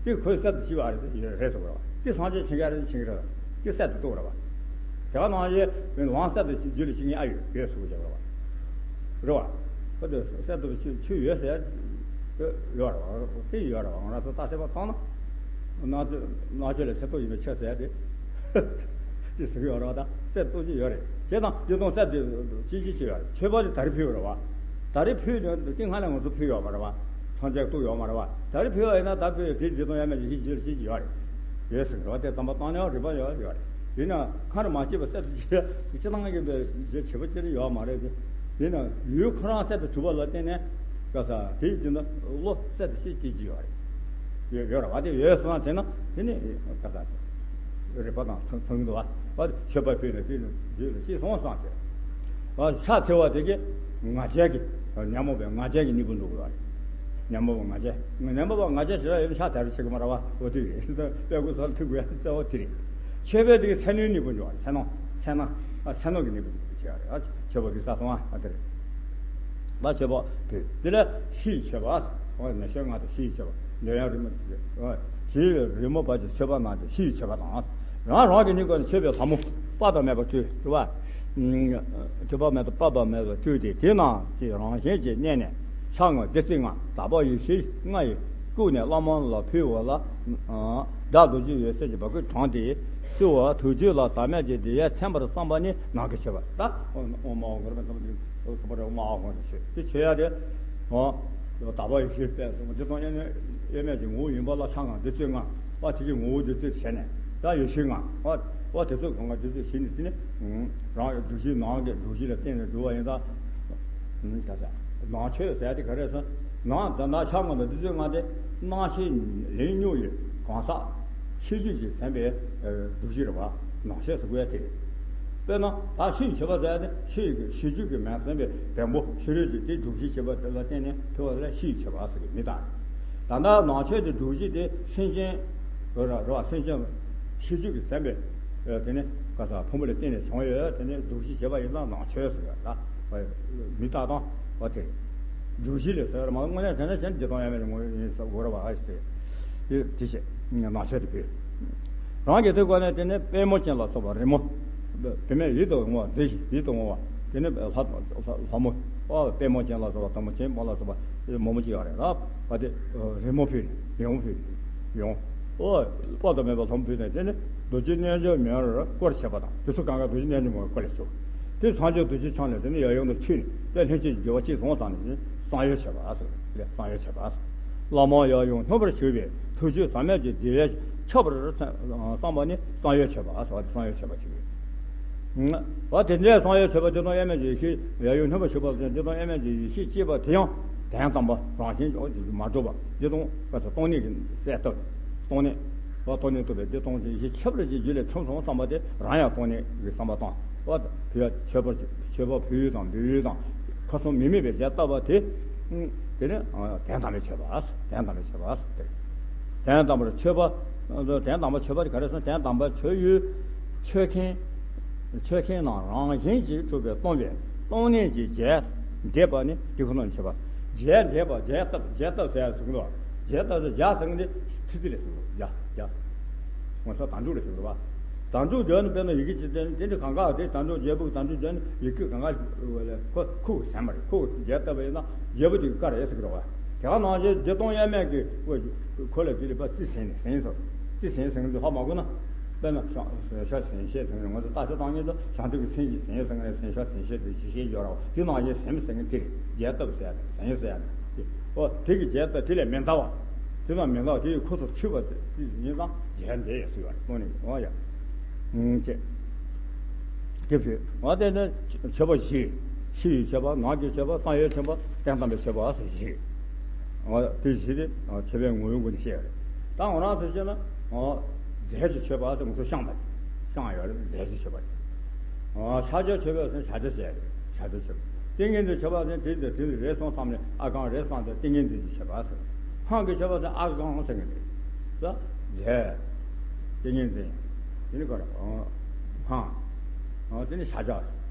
དེ་ཁོའི་གསེར་དུ་གཅིག་པ་རེད་ཟེར་གྱི་རེད་ཟེར་དགོས་རེད་བ། དེ་སངས་རྒྱས་ཆེན་ཁ་རེད་ཆེན་གྱི་རེད། དེ་གསེར་དུ་རྟོགས་རེད་བ། དེ་ག་ནང་བཞིན་ལམ་གསེར་དུ་རྒྱུད་ལ་ཤེས་མཁན་ཨ་ཡོད་ཡོད་ཟེར་དགོས་རེད་བ། རེད་བ། ཁོ་དེ་གསེར་དུ་ཆུ་ཆུ་ཡོད་ཟེར་ཡོད་རེད་བ། དེ་ཡོད་རེད་བ། ང་རང་ཚོ་རྟགས་གསལ་པོ་བཏང་ན། སྣང་ཆོས་སྣང་ཆོས་ལ་གསེར་རྟོགས་ཡིན་པས་ཁྱབ་ཟེར་ཡ་དེ། དེ་ཟེར་གྱི་ཡོད་རེད་བ། ད་གསེར་རྟོགས་ཀྱི་ཡོད་རེད། དེ་དང་བདེ་སྟོང་གསེར་དུ་ཅི་ཅི་ཅི་ཡོད་རེད། མཆོད་པ་དེ་ད་རེས་ཕུལ་བ་རེད་བ། ད་རེས་ཕུལ་ནས་དེ་སྔ་ལ་ང་ཚོ་ཕུལ་ཡོད་མ་རེད་བ། ཐམས་ཅད་རྟོགས་ཡོད་མ་རེད་བ། ད་རེས་ཕུལ་བ་ཡིན་ན་ད་ཕུལ་དེ་བདེ་སྟོང་དབྱེར་མེད་ཀྱི་ཤེས་རྒྱུད་ལ་ཤེས་ཀྱི་ཡོད་རེད། ཡོད་ཟེར་བ་དེ་བསམ་པ་བཏང་ནའང་རིག་པ་ཡོད་ཡོད་རེད། ཡིན་ན་སྔར་མ་སྐྱེས་པ་གསེར་དུ་སྐྱེ་སྤྱི་བཏང་གི་བྱེད་པོ་ཅི་ཡོད་མ་རེད་དེ། ཡིན་ན་ཡུལ་ཁོ་རང་གསེར་དུ་གྲུབ་པ་ལ་བརྟེན་ནས་ག་ས་དེའི་རྒྱུད་ན་བློ་གསེར་དུ་ཤེས་སྐྱེ་གྱི་ཡོད་རེད། ཡོད་ཡོད་རེད་བ། དེ་ཡོད་སོང་ན་དེ་ན་དེ་ནི་ག་ས་རིག་པ་དང་མཚུངས་མཚུངས་འདུག་བ། བ་དེ་མཆོད་པ་ཕུལ་ནས་དེ་ནི་རྒྱུད་ལ་ཤེས་སོང་བསམ་བྱས། ཕྱག་འཚལ་བ་དེ་གིས་ང་རྒྱལ་གྱི་ཉོན་མོངས་པའི་ང་རྒྱལ་གྱི་གཉེན་པོ་འགྲོ་དགོས་པ་རེད། ཉོན་མོངས་པ་ང་རྒྱལ་ཉོན་མོངས་པ་ང་རྒྱལ་ཞེ་དྲག་ཡོད་ན་ཕྱག་འཚལ་རེ་བྱེད་ཀྱི་མ་རེད་བ། འོ་དེ་རེད། དཔེ་ཀུན་སོགས་ལ་ཐུག་དགོས་ཡ་གཙོ་བོ་དེ་རེད། མཆོད་པས་དེ་གིས་སེམས་ནུས་གཉེན་པོ་འགྲོ་བ་རེད། སེམས་ནང་སེམས་ནང་གི་གཉེན་པོ་འགྲོ་བྱེད་ཡ་རེད། མཆོད་པ་དེ་ས་སོང་ཨ་དེ་རེད། ལ་མཆོད་པ་ཕུལ། དེ་ལ་ཕྱི་ཡི་མཆོད་པ། འོ་ན་ཤོད་ང་ཚོ་ཕྱི་ཡི་མཆོད་པ་འདོད་ཡོན་རི་མོ་དེ་ཕྱི་ཡི་རི་མོ་བར་གྱི་མཆོད་པ་རྣམས་ཏེ་ཕྱི་ཡི་མཆོད་པ་དང་། རང་རང་གི་སྙིང་ཁོང་ནས་མཆོད་པའི་ལྷ་མོ་དཔག་ཏུ་མེད་པ་སྤྲུལ་ཏེ་བ། དུས་དཔག་མེད་དུ་དཔག་པ་མེད་པར་སྤྲུལ་ཏེ་དེ་རྣམས་ཀྱི་རང་བཞིན་གྱི་གནས་ནས་ཕྱག་ན་བདུད་རྩི་ལྔ་དག་པ་ཡེ་ཤེས་ལྔ་ཡིས་བཀུག་ནས་བླ་མ་ལ་ཕུལ་བ་ལ། སྒྲ་རྡོ་རྗེ་འོད་ཟེར་གྱི་བ་ཀུན་དྲངས་ཏེ་གསོལ་བ་ཐུགས་རྒྱུད་ལ་ཟག་མེད་ཀྱི་བདེ་བས་མཚན་པར་བསམ་པ་ནི་ནང་གི་མཆོད་པ་ད། ཨོཾ་ཨཱཿཧཱུྃ་ཧྲཱིཿ་ཨོཾ་ཨཱཿཧཱུྃ་ཧྲཱིཿ་ཞེས་དེ་མཆོད་ཡ་དེ། ཨོ། དག་པ་ཡེ་ཤེས་དཔལ་གསུམ་བདེ་སྟོང་དབྱེར་མེད་དབྱེར་མེད་ཀྱི་ངོ་བོ་ཡིན་པ་ལ་ཕྱག་ན་བདུད་རྩི་ལྔ། ཨ་དེ་གི་ངོ་བོ་བདུད་རྩི་བྱས་ནས་ད་ཡེ་ཤེས་ལྔ། ཨ་ཨ་དེ་ཚོ་གང་ག་བདུད་རྩི་བྱས་ནས་དེ་ནི། རང་གི་འདུ་ཤེས་ནང་གི་འདུ་ཤེས་ལ་བརྟེན་ནས་འགྲོ་བ་ཡིན་ད། ད་ཆ་ནང་མཆོད་ཟེར་དེ་ག་རེ་ཟེར། ནང་ད་ནང་ཕྱག་ན་བདུད་རྩི་ལྔ་དེ་སྣང་ཤེས་ལེན་མྱོང་ཡོད་གང་ཟག་ཤེས་རྒྱུད་ཀྱི་ཟིན་པའི་འདུ་ཤེས་རེད་བ། ནང་ཤེས་ཟེར་དགོས་ཡ་དེ་རེད། དཔེར་ན་ད་ཤེས་བྱེད་པ་ཟེར་ཡ་དེ་ཤེས་ཀྱི་ཤེས་རྒྱུད་ཀྱི་མིང་ཟིན་པའི་བེམ་པོ་ཕྱི་རོལ་གྱི་དེ་སྒྲུབ་བྱེད་བྱེད་པ་དེ་ལ་བརྟེན་ནས་ཕུལ་བ་ལ་ཤེས་བྱེད་པ་ཟེར་གི་མི་ད། ད་ལྟ་ནང་ཆོས་དེ་སྒྲུབ་བྱེད་དེ་སེམས་ཅན་རེད་བ། སེམས་ཅན་ཤེས་རྒྱུད་ཀྱི་ཟིན་པའི་དེ་ནི་ག་ས་ཕུང་པོ་ལ་བརྟེན་ནས་བྱུང་ཡོད། དེ་ནི་སྒྲུབ་བྱེད་བྱེད་པ་ཡིན་ན་ནང་ཆོས་ཟེར་ཡོད་ད། མི་རྟག་སྟངས་བ་དེ་རེད། སྒྲུབ་བྱེད་ལས་ཟེར་མ་དངོས་གནས་དྲན་ན་གཞན་བདེ་སྟོང་དབྱེར་མེད་ཀྱི་ངོ་བོ་ཡིན་ཟེར་དགོས་རེད་བ། ཨ་ཞེས་དེ་དེ་བྱེད་ནང་ཆོས་དེ་ཕུལ། རང་གི་ཐུགས་ཀ་ནས་དེ་ནི་པད་མོ་ཅན་ལ་སོགས་པ་རི་མོ། བུད་མེད་ཡིད་དུ་འོང་བ་མཛེས་ཤིང་ཡིད་དུ་འོང་བ། དེ་ནི་ལྷ་ལྷ་ལྷ་མོ། ཨ་པད་མོ་ཅན་ལ་སོགས་པ་དང་པོ་ཅན་མོ་ལ་སོགས་པ་མོ་མོ་ཅིག་ཡོད་རེད་ལ། བ་དེ་རི་མོ་ཕུལ་ནས་ཡོང་ཕུལ་ནས་ཡོང་། ཨོ་དཔག་ཏུ་མེད་པ་ལྷ་མོ་ཕུལ་ནས་དེ་ནི་རྡོ་རྗེ་རྣལ་འབྱོར་མའི་རོར་བསྐོར་བྱེད་པ་དང་དེ་ཚོ་གང་ག་རྡོ་རྗེ་རྣལ་འབྱོར་མའི་རོར་བསྐོར་ལ་བྱོས། དེ་སངས་རྒྱས་རྡོ་རྗེ་འཆང་ལས་དེ་ནི་ཡབ་ཡུམ་དུ་མཆི་ནས་དེ་ལྷན་ཅིག་དགེ་བ་ཅི་སོང་བཏང་ནས་བསམ་ཡས་བྱེད་པ་ཟེར། ལས་བསམ་ཡས་བྱེད་པ་ཟེར། བླ་མ་ཡབ་ཡུམ་སྙོམས་པར་ཞུགས་པའི་ཐུགས་རྒྱུད་ཟག་མེད་ཀྱི་བདེ་བས་ཁྱབ་པར་བསམ་པ་ནི་བསམ་ཡས་བྱེད་པ་ཟེར་བ་དེ་བསམ་ཡས་བྱེད་པ་ཅིག་རེད། བ་དེ་འདྲའི་བསམ་ཡས་བྱེད་པ་བདེ་སྟོང་དབྱེར་མེད་ཀྱི་ཡེ་ཤེས་ཡབ་ཡུམ་སྙོམས་པར་ཞུགས་པ་ལ་བརྟེན་བདེ་སྟོང་དབྱེར་མེད་ཀྱི་ཡེ་ཤེས་སྐྱེས་པ་དེ་ཡང་དོན་དམ་པ་རང་བཞིན་ཅོག་ཅིག་མ་གྲུབ་པ་བདེ་སྟོང་ག་ཚོད་སྟོང་ཉིད་ཀྱི་གསལ་བཏབ། སྟོང་ཉིད་བ་སྟོང་ཉིད་རྟོགས་པའི་བདེ་སྟོང་གི་ཡེ་ཤེས་ཁྱབ་པར་གྱི་རྒྱུད་ལས་འཁྲུངས་སོང་བསམ་པ་དེ་རང་ཡང་སྟོང་ཉིད་ཀྱི་བསམ་པ་དང་། བ། བུ་ཡ་མཆོད་པ་མཆོད་པ་ཕུལ་ཡུལ་དང་འབུལ་ཡུལ་དང་། ཁ་སང་མི་དམིགས་པའི་རྒྱས་བཏབ་པ་དེ། དེ་ནི་དོན་དམ་པའི་མཆོད་པ། དོན་དམ་པའི་མཆོད་པ་དེ། དོན་དམ་པར་མཆོད་པ། དོན་དམ་པར་མཆོད་པ་དེ་ག་རེ་ཟེར་ན། དོན་དམ་པར་མཆོད་ཡུལ། མཆོད་མཁན། མཆོད་མཁན་རྣམས་རང་བཞིན་གྱིས་གྲུབ་པའི་སྟོང་པས་སྟོང་གནས་ཀྱི་རྒྱས་འདེབས་པ་ནི་དེ་ཁོ་ན་ནི་མཆོད་པ། རྒྱས་འདེབས་པ། རྒྱས་བཏབ། རྒྱས་བཏབ་ཟེར་ཡ་ཟེར་གི་འདུག་རྒྱས་བཏབ་ཟེར། རྒྱས་ཟེར་མཁན་དེ་ཕྲི་ཚིག་ལ་ཟེར་གི་འདུག་རྒྱས་རྒྱས། ངོ་ཚ་དལ་འབྱོར་ལ་ཟེར་གི་འདུག་བ། དལ་འབྱོར་རྒྱས་ནི་དཔེར་ན་ཡི་གེ་གཅིག་བསྟན་ནས། དེ་འདྲ་གང་ག་དེ་དལ་འབྱོར་རྒྱས་པོ། དལ་འབྱོར་རྒྱས་ནི་ཡི་གེ་གང་ག་ཁོ་ཁུག་ཟིན་པ་རེད། ཁུག་རྒྱས་བཏབ་པ་ཡིན་ན་རྒྱས་པོ་དེ་གི་བཀའ་རེད་ཟེར་གི་རེད་བ། དེ་ག་ནང་བཞིན་བདེ་སྟོང་དབྱེར་མེད་ཀྱི་ཁོ་ལ་དེ་ལ་པ་རྩི་ཟིན་ནས་ཟིན་སོ། རྩི་ཟིན་ཟིན་གི་འདུག་ཧ་མ་གོ་ན། དཔེར་ན་ཟིན་ཤ་ཟིན་ཤེས་ཟིན་ནས། ང་ཚོ་རྟ་ཤ་བཏང་མཁན་ཚོ་ཞག་དུས་ཀྱི་ཚིག་གིས་ཟིན་ཟིན་ནས། ཟིན་ཤ་ཟིན་ཤེས་དེ་ཇི་ཤེས་སྦྱོར་ར་བ། དེ་ནང་བཞིན་ཟིན་ཟིན་གི་དེ་རེད། རྒྱས་བཏབ་ཟེར་ནས་ཟིན་ཟེར་ནས། ཨོ་དེ་གི་རྒྱས་བཏབ། དེ་ལས་མི་འདའ་བ། དེ་དང་མི་འདའ་བ། དེ་ཡི་ཁུ་ཚུར་ཆུད་པ་དེ་ཡིན་ཙང་རྒྱས་འདེབས་ཟེར་བ་རེད། སྟོང་ནས། ཨོ་ཡ། ཅེས། དེ་ཕུལ་བ་དེ་ནི་མཆོད་པ་བཞི། ཕྱི་ཡི་མཆོད་པ། ནང་གི་མཆོད་པ། བསམ་ཡས་མཆོད་པ། དོན་དམ་པའི་མཆོད་པ་ཟེར་བཞི། ཨོ་དེ་བཞི་དེ་མཆོད་པའི་ངོ་བོའི་སྒོ་ནས་བཤད་པ་རེད། ད་ང་རང་ཚོ་བཤད་ན། ཨོ་རྫས་ཀྱི་མཆོད་པ་ཟེར། ང་ཚོ་བཤམས་པ། བཤམས་ཡོད་རེད། རྫས་ཀྱི་མཆོད་པ་རེད། ཨོ་ཕྱག་རྒྱ་མཆོད་པ་ཟེར། ཕྱག་རྒྱ་བྱས་རེད། ཕྱག་རྒྱ་མཆོད་པ། ཏིང་ངེ་འཛིན་མཆོད་པ་ཟེར། དེ་འདི་དེ་ནི་རེ་ཟུང་བསམས་ནས། ཨ་གང་རེ་བསམས་ཏེ་ཏིང་ངེ་འཛིན་གྱི་མཆོད་པ་ཟེར། སྔགས་ཀྱི་མཆོད་པ་ཟེར། ཨ་གང་ཟེར་གི་རེད། ས། རྫས། ཏིང་ངེ་འཛིན། དེ་ནི་ག་རེ། སྔགས། ཨ་དེ་ནི་ཕྱག་རྒྱ་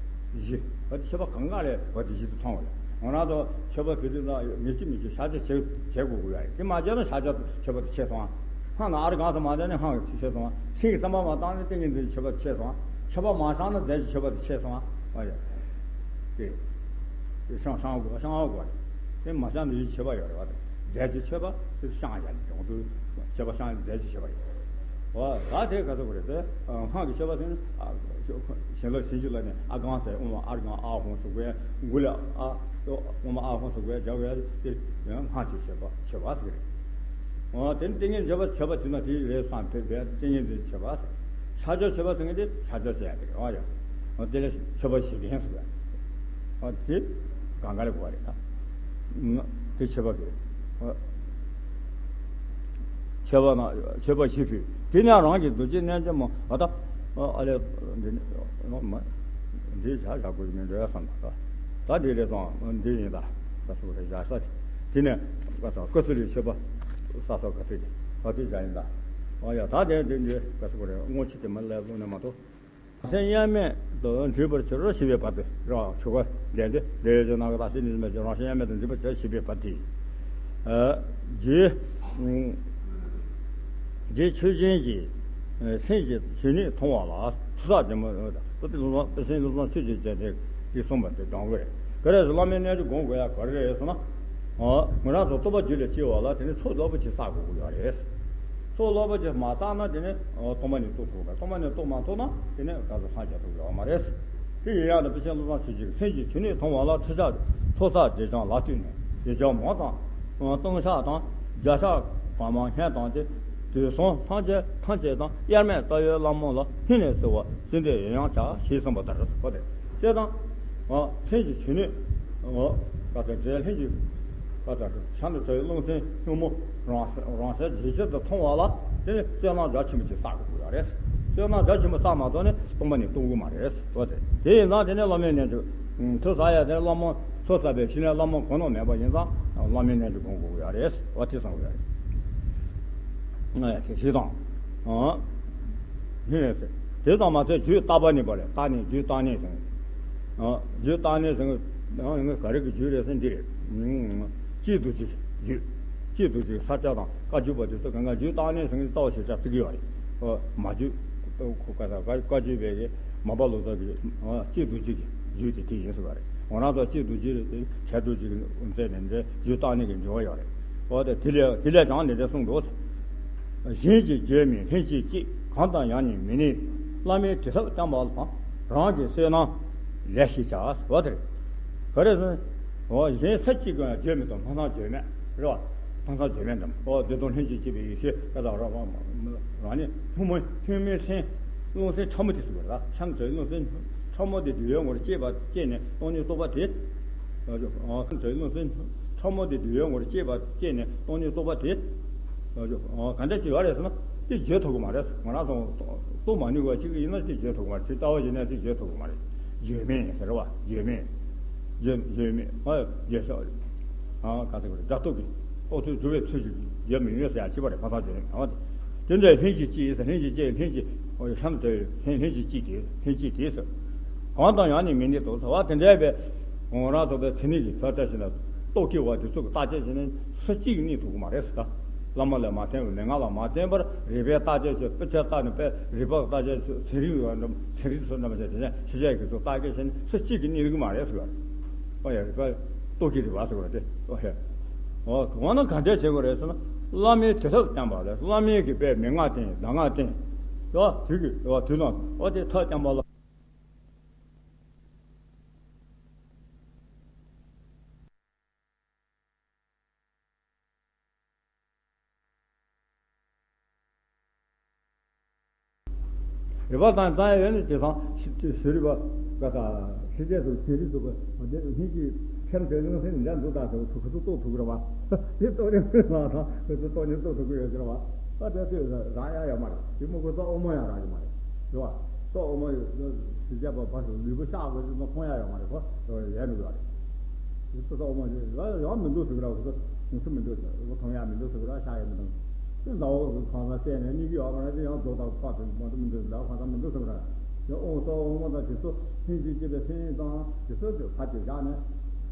བཞི། བ་དེ་མཆོད་པ་གང་ག་ལས་བ་དེ་བཞི་དུ་མཐོང་བ་རེད། ང་རང་ཚོ་མཆོད་པ་དེ་དུས་ན་མི་གཅིག་མི་གཅིག་ཕྱག་རྒྱ་བྱེད་བྱེད་དགོས་ཀྱི་ཡོད་རེད། དེ་མ་བྱས་ན་ཕྱག་རྒྱ་མཆོད་པ་དེ་ཆད་སོང་ཨ། སྔགས་ནང་ཨ་རེ་གང་ཟེར་མ་བྱས་ན་སྔགས་ཀྱི་ཆད་སོང་ཨ། སེམས་ཀྱི་བསམ་པ་མ་བཏང་ན་ཏིང་ངེ་འཛིན་མཆོད་པ་དེ་ཆད་སོང་ཨ། མཆོད་པ་མ་བཤམས་ན་རྫས་ཀྱི་མཆོད་པ་དེ་ཆད་སོང་ཨ། ཨ་ཡ། དེ། དེ་བཤམས་བཤམས་དགོས། བཤམས་དགོས་རེད། དེ་མ་བཤམས་ན་ཡིད་ཆེས་པ་ཡོད་རེད་བ། རྫས་ཀྱི་མཆོད་པ་དེ་བཤམས་ཡ་ནི་ཡོང་དུས་མཆོད་པ་བཤམས་རྫས་ཀྱི་མཆོད་པ་ཡོད། འོ་ད་དེ་ག་ཚོད་དགོས་རེད་དེ། སྔགས་ཀྱི་མཆོད་པ་ཟེར་ན། ཨ་བྱིན་རླབས་བྱིན་གྱིས་བརླབས་ནས་ཨ་གང་ཟེར། ཨོཾ་ཨཱརྱ་ཨཱཿཧཱུྃ་ཟེར་དགོས། མགུ་ལ་ཨ། ཨོཾ་ཨཱཿཧཱུྃ་ཟེར་དགོས། རྒྱབ་ཡ་དེ་སྔགས་ཀྱི་མཆོད་པ་མཆོད་པ་ཟེར་གི་རེད། འོ་དེ་ནི་ཏིང་ངེ་འཛིན་མཆོད་པ་བྱེད་པ་དེ་ན་དེའི་རེ་བསམས་ཏེ་བས་ཏིང་ངེ་འཛིན་མཆོད་པ་ཟེར། ཕྱག་རྒྱ་མཆོད་པ་ཟེར་མཁན་དེ་ཕྱག་རྒྱ་བྱེད་ཡ་དེ་རེད། འོ་ཡ། འོ་དེ་ལས་མཆོད་པ་བཞི་ལྡན་ཟེར་བ། འོ་དེ་གང་ག་ལས་གོ་བ་རེད་ད། དེ་མཆོད་པ་དེ། མཆོད་པ་ན་མཆོད་པ་བཞི་ཕུལ། དེ་ནས་རང་གི་རྡོ་རྗེ་རྣལ་འབྱོར་མ། ཨ་ད། ཨ་ལས། འདི་ནི་མ། འདི་བཞག་བཞག་དགོས་མིན་འགྲོ་ཡ་བསམ་པ་ད། ད་འདི་རེད་དང་འདི་ཡིན་ད། ད་སོ་རེ་བཞག་ས་དེ། དེ་ནས་ཀ་ས་ཀ་སུ་རི་མཆོད་པ་ས་སོགས་ག་ཚོད་ཀྱི་ད་དེ་བཞག་ཡིན་ད། ཨ་ཡ་ད་དེ་འདི་འདི་ཀ་སུ་རེ་སྔོ་ཕྱི་དེ་མ་ལས་ལོ་ནས་མ་གཏོགས། རང་བཞིན་དབྱེར་མེད་དུ་འདྲིས་པར་གྱུར་ཞེས་པའི་བར་དུ་རོ། ཆོ་ག་ལྡན་ཏེ། འདི་ཡོད་ཀྱི་ནང་གི་ད་སེམས་ཉིད་མེད་ཀྱི་རང་བཞིན་དབྱེར་མེད་དུ་འདྲིས་པར་གྱུར་ཞེས་པའི་བར་དུ། རྗེ། རྗེ་ཆོས་ཅན་གྱིས། སེམས་ཀྱི་གཞོན་ནུས་མཐོང་བ་ལ་ཐོས་བསགས་ཀྱི་མོ། དཔེ་ཆེན་བློ་བཟང་ཆོས་ཀྱི་རྒྱལ་མཚན་གྱིས་གསུངས་པ་དེ་སྦྱང་དགོས་རེད། ག་རེ་ཟེར། བླ་མའི་རྣལ་འབྱོར་སྒོམ་དགོས་ཡ་ག་རེ་རེད་ཟེར་ན། ང་རང་ཚོ་རྟོགས་པ་རྒྱུད་ལ་སྐྱེ་བ་ལ་དེ་ནི་ཚོགས་རླབས་པོ་ཆེ་བསགས་དགོས་ཀྱི་ཡོད་རེད། ཚོགས་རླབས་པོ་ཆེ་མ་བསགས་ན་དེ་ནི་སྟོང་པ་ཉིད་རྟོགས་ཐུབ་པ། སྟོང་པ་ཉིད་རྟོགས་མ་ཐུབ་ན་དེ་ནི་ག་ཚོད་སངས་རྒྱས་ཐུབ་ཀྱི་ཡོད་མ་རེད། དེ་ཡིན་ཡང་དུ་དཔེ་ཆེན་བློ་བཟང་ཆོས་ཀྱི་སེམས་ཀྱི་གཞོན་ནུས་མཐོང་བ་ལ་ཐོས་བསགས། ཐོས་བསགས་རྗེས་བྱང་ལ་ལྟོས་ནས་རྗེས་བྱང་མང་དང་། ལྟུང་བཤགས་དང་། བརྒྱ་ཕྱག་གང་མང་བསྙེན་བཏང་སྟེ། དུས་གསུམ་སངས་རྒྱས་ཐམས་ཅད་དང་དབྱེར་མེད་ལྟ་བའི་བླ་མ་ལ་སྙིང་ནས་གསོལ་བ་གསོལ་འདེབས་ཡང་བྱ་ཞེས་གསུངས་པ་ལྟར་གོ་སྟེ། ཅེས་དང་། སེམས་ཀྱི་གཞོན་ནུས། བཀའ་དང་འབྲེལ། ལྷན་ཅིག་བཀའ་དང་བྱང་དུ་བྲལ་བའི་རླུང་སེམས་ཉོན་མོངས་རང་རང་གསལ་ཇེ་ཆེར་དུ་མཐོང་བ་ལ་དེ་ནི་བསོད་ནམས་རྒྱ་ཆེན་པོ་ཅིག་བསགས་དགོས་ཀྱི་ཡོད་རེད། བསོད་ནམས་རྒྱ་ཆེན་པོ་བསགས་མ་ཐུབ་ནས་སྟོང་པ་ཉིད་རྟོགས་ཀྱི་མ་རེད། འོ་དེ་དེ་ཡིན་ཙང་དེ་ནི་བླ་མའི་རྣལ་འབྱོར། ཐོས་བསགས་ཡ་དེ་བླ་མ་ཚོགས་བསགས་པའི་ཕྱི་ནས་བླ་མ་གོ་ནོར་མེད་པ་ཡིན་ཙང་བླ་མའི་རྣལ་འབྱོར་སྒོམ་དགོས་ཀྱི་ཡོད་རེད། འོ་དེ་བསམ་དགོས་ཡ་རེད། ཨ་ཡ་དེ་བཞི་དང་། ཨ་ནི་རེད་ཟེར། དེ་ཙམ་མ་ཟད་རྒྱུད་བརྟག་པ་ནི་པ་རེད། བརྟག་ནས་རྒྱུད་བརྟག་ནས་ཟེར། ཨ་རྒྱུད་བརྟག་ནས་ཟེར། ཨ་ནི་ག་རེ་གི་རྒྱུད་རེད་ཟེར་འདི་རེད། ཨ་སྤྱིའི་རྡོ་རྗེ་རྒྱུད། སྤྱིའི་རྡོ་རྗེ་ས་སྐྱ་དང་བཀའ་བརྒྱུད་པ་དེ་ཚོ་གང་ག་རྒྱུད་བརྟག་ནས་ཟེར་ནས་རྩ་བ་ཞེ་དྲག་བརྩི་གི་ཡོད་རེད། ཨ་མ་རྒྱུད། ཁོ་བཀའ་བཀའ་བཀའ་བརྒྱུད་པའི་གི་མ་པ་ལོ་ཙཱ་གི། ཨ་སྤྱིའི་རྡོ་རྗེ་གི་རྒྱུད་དེ་དེ་ཡིན་ཟེར་བ་རེད། ང་རང་ཚོ་སྤྱིའི་རྡོ་རྗེ་རེད་དེ། ཞབས་རྡོ་རྗེ་གི་མཛད་ནས་འདྲ་རྒྱུད་བརྟག་ནས་ཀྱི་འབྱོར་བ་ཡོད་རེད། འོ་དེ་དེ་ལས་དེ་ལས་ཀྱང་འདི་འདྲ་གསུངས་འདུག་གཞན་གྱིས་བརྗོད་མིན་ལྷན་ཅིག་སྐྱེས། གང་དང་ཡང་ནི་མི་གནས། བླ་མའི་དྲི་ཟབ་བསྐྱངས་པ་དང་། རང་གི་བསོད་ནམས་ལེགས་ཞེས་བྱ། འོ་དེ་རེད། ག་རེ་ཟེར་ན། འོ་གཞན་ས་གཅིག་ཀྱང་བརྗོད་མི་དང་ལྷག་མཐོང་བརྗོད་མེད་རེད་བ། ལྷག་མཐོང་བརྗོད་མེད་འདམ། འོ་དེ་དང་ལྷན་ཅིག་སྐྱེས་པའི་ཡེ་ཤེས་ཀ་དག་རང་རང་ནི་ཐུན་མོང་ཐུན་མིན་སེམས། རླུང་སེམས་ཕྲ་མོ་དེ་ཟེར་བ་རེད། ཤང་ཚོའི་རླུང་སེམས་ཕྲ་མོ་དེ་དུ་ཡོད་ངོར་སྐྱེས་པ་སྐྱེས་ནས་སྟོང་ཉིད་རྟོགས་པ་དེ། ཨ་ཚོའི་རླུང་སེམས་ཕྲ་མོ་དེ་དུ་ཡོད་ངོར་སྐྱེས་པ་སྐྱེས་ནས་སྟོང་ཉིད་རྟོགས་པ་དེ། ཨ་ག་འདྲ་ཅིག་ཡོད་རེད་ཟེར་ན། དེ་བརྗོད་ཐུབ་ཀྱི་མ་རེད། ང་རང་ཚོ་རྟོགས་མ་ནུས་པ་ཅིག་ཡིན་ན་དེ་བརྗོད་ཐུབ་ཀྱི་མ་རེད། དེ་ལྟ་བ་ཡིན་ན་དེ་བརྗོད་ཐུབ་ཀྱི་མ་རེད། བརྗོད་མེད་ཟེར་བ། བརྗོད་མེད། བརྗོད་བརྗོད་མེད། ཨ་བརྗོད་ཤོག་ཨ་ག་ཚོད་རེད། སྒྲ་སྟོབས་ཀྱིས་རྟོགས་ཚུལ་སྒྲུབ་པའི་ཚུལ་གྱིས་བརྗོད་མི་ནུས་ཟེར་ཡ་ཅི་བ་རེད། ཕ་ཐག་བརྗོད་མེད། ཨ་དེ་འདྲའི་ལྷན་ཅིག་སྐྱེས་ཟེར། ལྷན་ཅིག་སྐྱེས། ལྷན་ཅིག་ཨོ་ཡ་ཤམ་དེ་ལྷན་ལྷན་ཅིག་སྐྱེས་དེ། ལྷན་ཅིག་དེ་ཟེར། གང་དང་ཡང་ནི་མི་གནས་དོ་ཟེར་བ་དེ་འདྲའི་བས། ང་རང་ཚོ་པའི་མཚན་ཉིད་ཀྱི་ཚད་ལྟ་བྱས་ན་རྟོག་གེ་བ་དེ་ཚོ་གི་བརྟག་དཔྱད་བྱས་ནས་སུ་གཅིག་གིས་གནས་ཐུབ་ཀྱི་མ་རེད་ཟེར། ད་བླ་མ་ལ་མ་བརྟེན་པར། མན་ངག་ལ་མ་བརྟེན་པར་རིགས་པས་བརྟག་དཔྱད་བྱས། དཔེ་ཆ་བལྟས་ནས་པས་རིགས་པས་བརྟག་དཔྱད་བྱས། ཚན་རིག་ཡོད་འགྲོ། ཚན་རིག་ཚོ་རྣམས་བྱས་དེ་ནས་ཤེས་བྱ་གི་ཚོ་བརྟག་དཔྱད་བྱས་ནས་སུ་གཅིག་གིས་གནས་ཐུབ་ཀྱི་མ་རེད་ཟེར་བ། ཨོ་ཡ་རིགས་པ་རྟོག་གེ་རིགས་པ་ཟེར་བ་དེ། ཨོ་ཡ། འོ་འོ་ན་ག་འདྲས་བྱེད་དགོས་རེད་ཟེར་ན། བླ་མའི་དེ་ཐབས་བསྟན་པ་ལ། བླ་མའི་གི་པས་མན་ངག་བསྟན། གདམས་ངག་བསྟན། ཡོ་དུས་ཀྱི་ཡོ་དུས་ལ་འོ་དེ་ཐབས་བསྟན་པ་ལ། རིགས་པ་དང་བཏང་ཡོད་ནི་དེ་སང་ཤི་ཤི་རིགས་པ་ག་ད་ཤི་རྗེས་སུ་ཤི་རིགས་སུ་ག་དེ་སྙིང་རྗེ་ཁྱེར་འདོད་ལུང་ཟིན་འདྲ་འདུག་ད་ཟེར་ཁུ་ཁུ་ཚོ་རྟོགས་ཐུབ་ཀྱི་རེད་བ། དེ་རྟོགས་རིགས་མ་དང་ཁུ་ཚོ་རྟོགས་ནི་རྟོགས་ཐུབ་ཀྱི་ཡོད་ཀྱི་རེད་བ། ད་དེ་དུས་རང་ཡ་ཡོད་མ་རེད། དེ་མོ་ཁུ་ཚོ་ཨོ་མོ་ཡ་རང་གི་མ་རེད། རེད་བ། ཏོ་ཨོ་མ་ཡོད་ཞུ་བྱ་བ་ཕར་ཞོག་ལུས་པོ་གཤགས་དགོས་ཟེར་ན་མཐོང་ཡ་ཡོད་མ་རེད། ཁོ་ཡལ་འགྲོ་གི་རེད། ཏོ་ཨོ་མ་ཡོད་ཡང་མི་འདུག་ཟེར་གི་ར། ཁོ་ཚོ་ངོ་ཚ་མི་འདུག་ཟེར། ཁོ་མཐོང་ཡ་མི་འདུག་ཟེར་གི་ར། གཤགས་ཡ་མི་འདུག་དེ་ཟླ་བ་གི་ཁང་བཟང་བལྟས་ནས་གཉིད་ཀྱི་ཡོད་མ་རེད། དེ་ཡང་རྫོགས་དང་ཁོ་ཚོ་མ་འདུག་མི་འདུག་ཟླ་བ་ཁང་བཟང་མི་འདུག་ཟེར་གི་ར། དེ་ཨོ་ཏོ་ཨོ་མ་དང་དེ་ཚོ་ལྷན་ཅིག་སྐྱེས་པའི་སེམས་དང་དེ་ཚོ་དེ་ཕར་དེ་བཞག་ནས་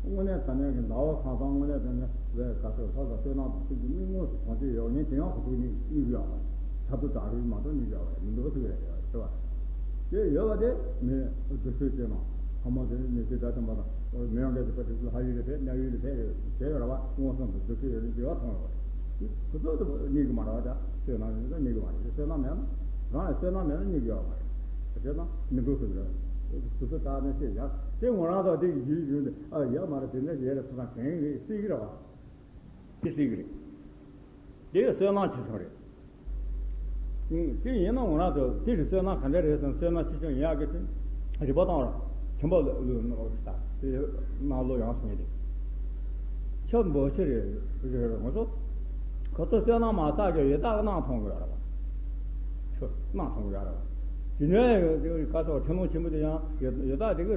དངོས་གནས་དྲང་གནས་ཀྱི་ཟླ་བ་ཁང་བཟང་དངོས་གནས་དྲང་གནས་བས་ག་ཚོད་ལྷ་དང་བསོད་ནམས་དང་ཚུལ་གྱི་མི་དངོས་སུ་གང་ཅི་ཡོད་ངེས་དེ་ཡང་ཁོ་ཚོ་གཉིད་གཉིད་ཀྱི་ཡོད་མ་རེད། ཆབ་ཏུ་དྲག་རིགས་མ་གཏོགས་གཉིད་ཀྱི་ཡོད་མ་རེད། མི་འདུག་ཟེར་གི་རེད། རེད་བ། དེ་ཡོད་པ་དེ་མི་སྡུག་ཤོས་ཅན་དང་ཕ་མ་དེ་ནི་མི་ཚེ་དགྲ་བཅོམ་པ་དང་མི་ཡང་འགལ་གྱི་པ་དེ་ཚོ་ལྷ་ཡུལ་ལ་ཕེབས། གནས་ཡུལ་ལ་ཕེབས་ཡོད་བྱས་ཡོད་ར་བ། མངོན་སུམ་དུ་སྡུག་ཤོས་ཡོད་ནི་དེ་བ་མཐོང་ར་བ། དེ་ཁོ་ཚོ་དེ་གཉིད་ཀྱི་མ་ར་བ། ད་བསོད་ནམས་ཡོད་ན་གཉིད་ཀྱི་མ་རེད། བསོད་ནམས་མེད་ན་རང་ལ་བསོད་ནམས་མེད་ན་གཉིད་ཀྱི་ཡོད་མ་རེད། བསོད་ནམས་མི་འདུག་ཟེར་གི་རེད། ཁོ་ཚོ་ད་ནི་ཤེས་ཡ་དེ་ངོ་རང་ཚོ་དེ་ཡིད་ཡུལ་དེ་ཨ་ཡོད་མ་རེད། དེ་འདྲ་ཡོད་རེད། ཁོ་ཚོ་གང་ཡིན་སྲིད་ཀྱི་ར་བ། དེ་སྲིད་ཀྱི་རེད། དེ་བསོད་ནམས་ཆེ་ཆུང་རེད། ཨང་། དེ་ཡིན་ན་ང་རང་ཚོ་དེ་རིགས་བསོད་ནམས་ག་འདྲ་རེད་ཟེར་ན། བསོད་ནམས་ཆེ་ཆུང་ཡིན་ཡག་གི་དེ་རིག་པ་བཏང་ར། ཁྱིམ་པ་ལ་ལུས་ནོར་ད་དེ་གནང་ལོ་ཡང་སོང་ཡིན་དེ། ཁྱབ་འབོར་ཆེ་རེད་རེད་རེད། ང་ཚོ་ཁོ་ཚོ་བསོད་ནམས་མ་བསགས་ཀྱང་ཡོད་ད་གནང་མཐོང་གི་ཡོད་རེད་བ། ཁྱོད་གནང་མཐོང་གི་ཡོད་རེད་བ། དེ་ནས་ཡོད་དེ་ག་ཚོད་ཁྲིམས་ལུགས་ཆེན་པོ་དེ་ཡང་ཡོད་ཡོད་ད་དེ་གི་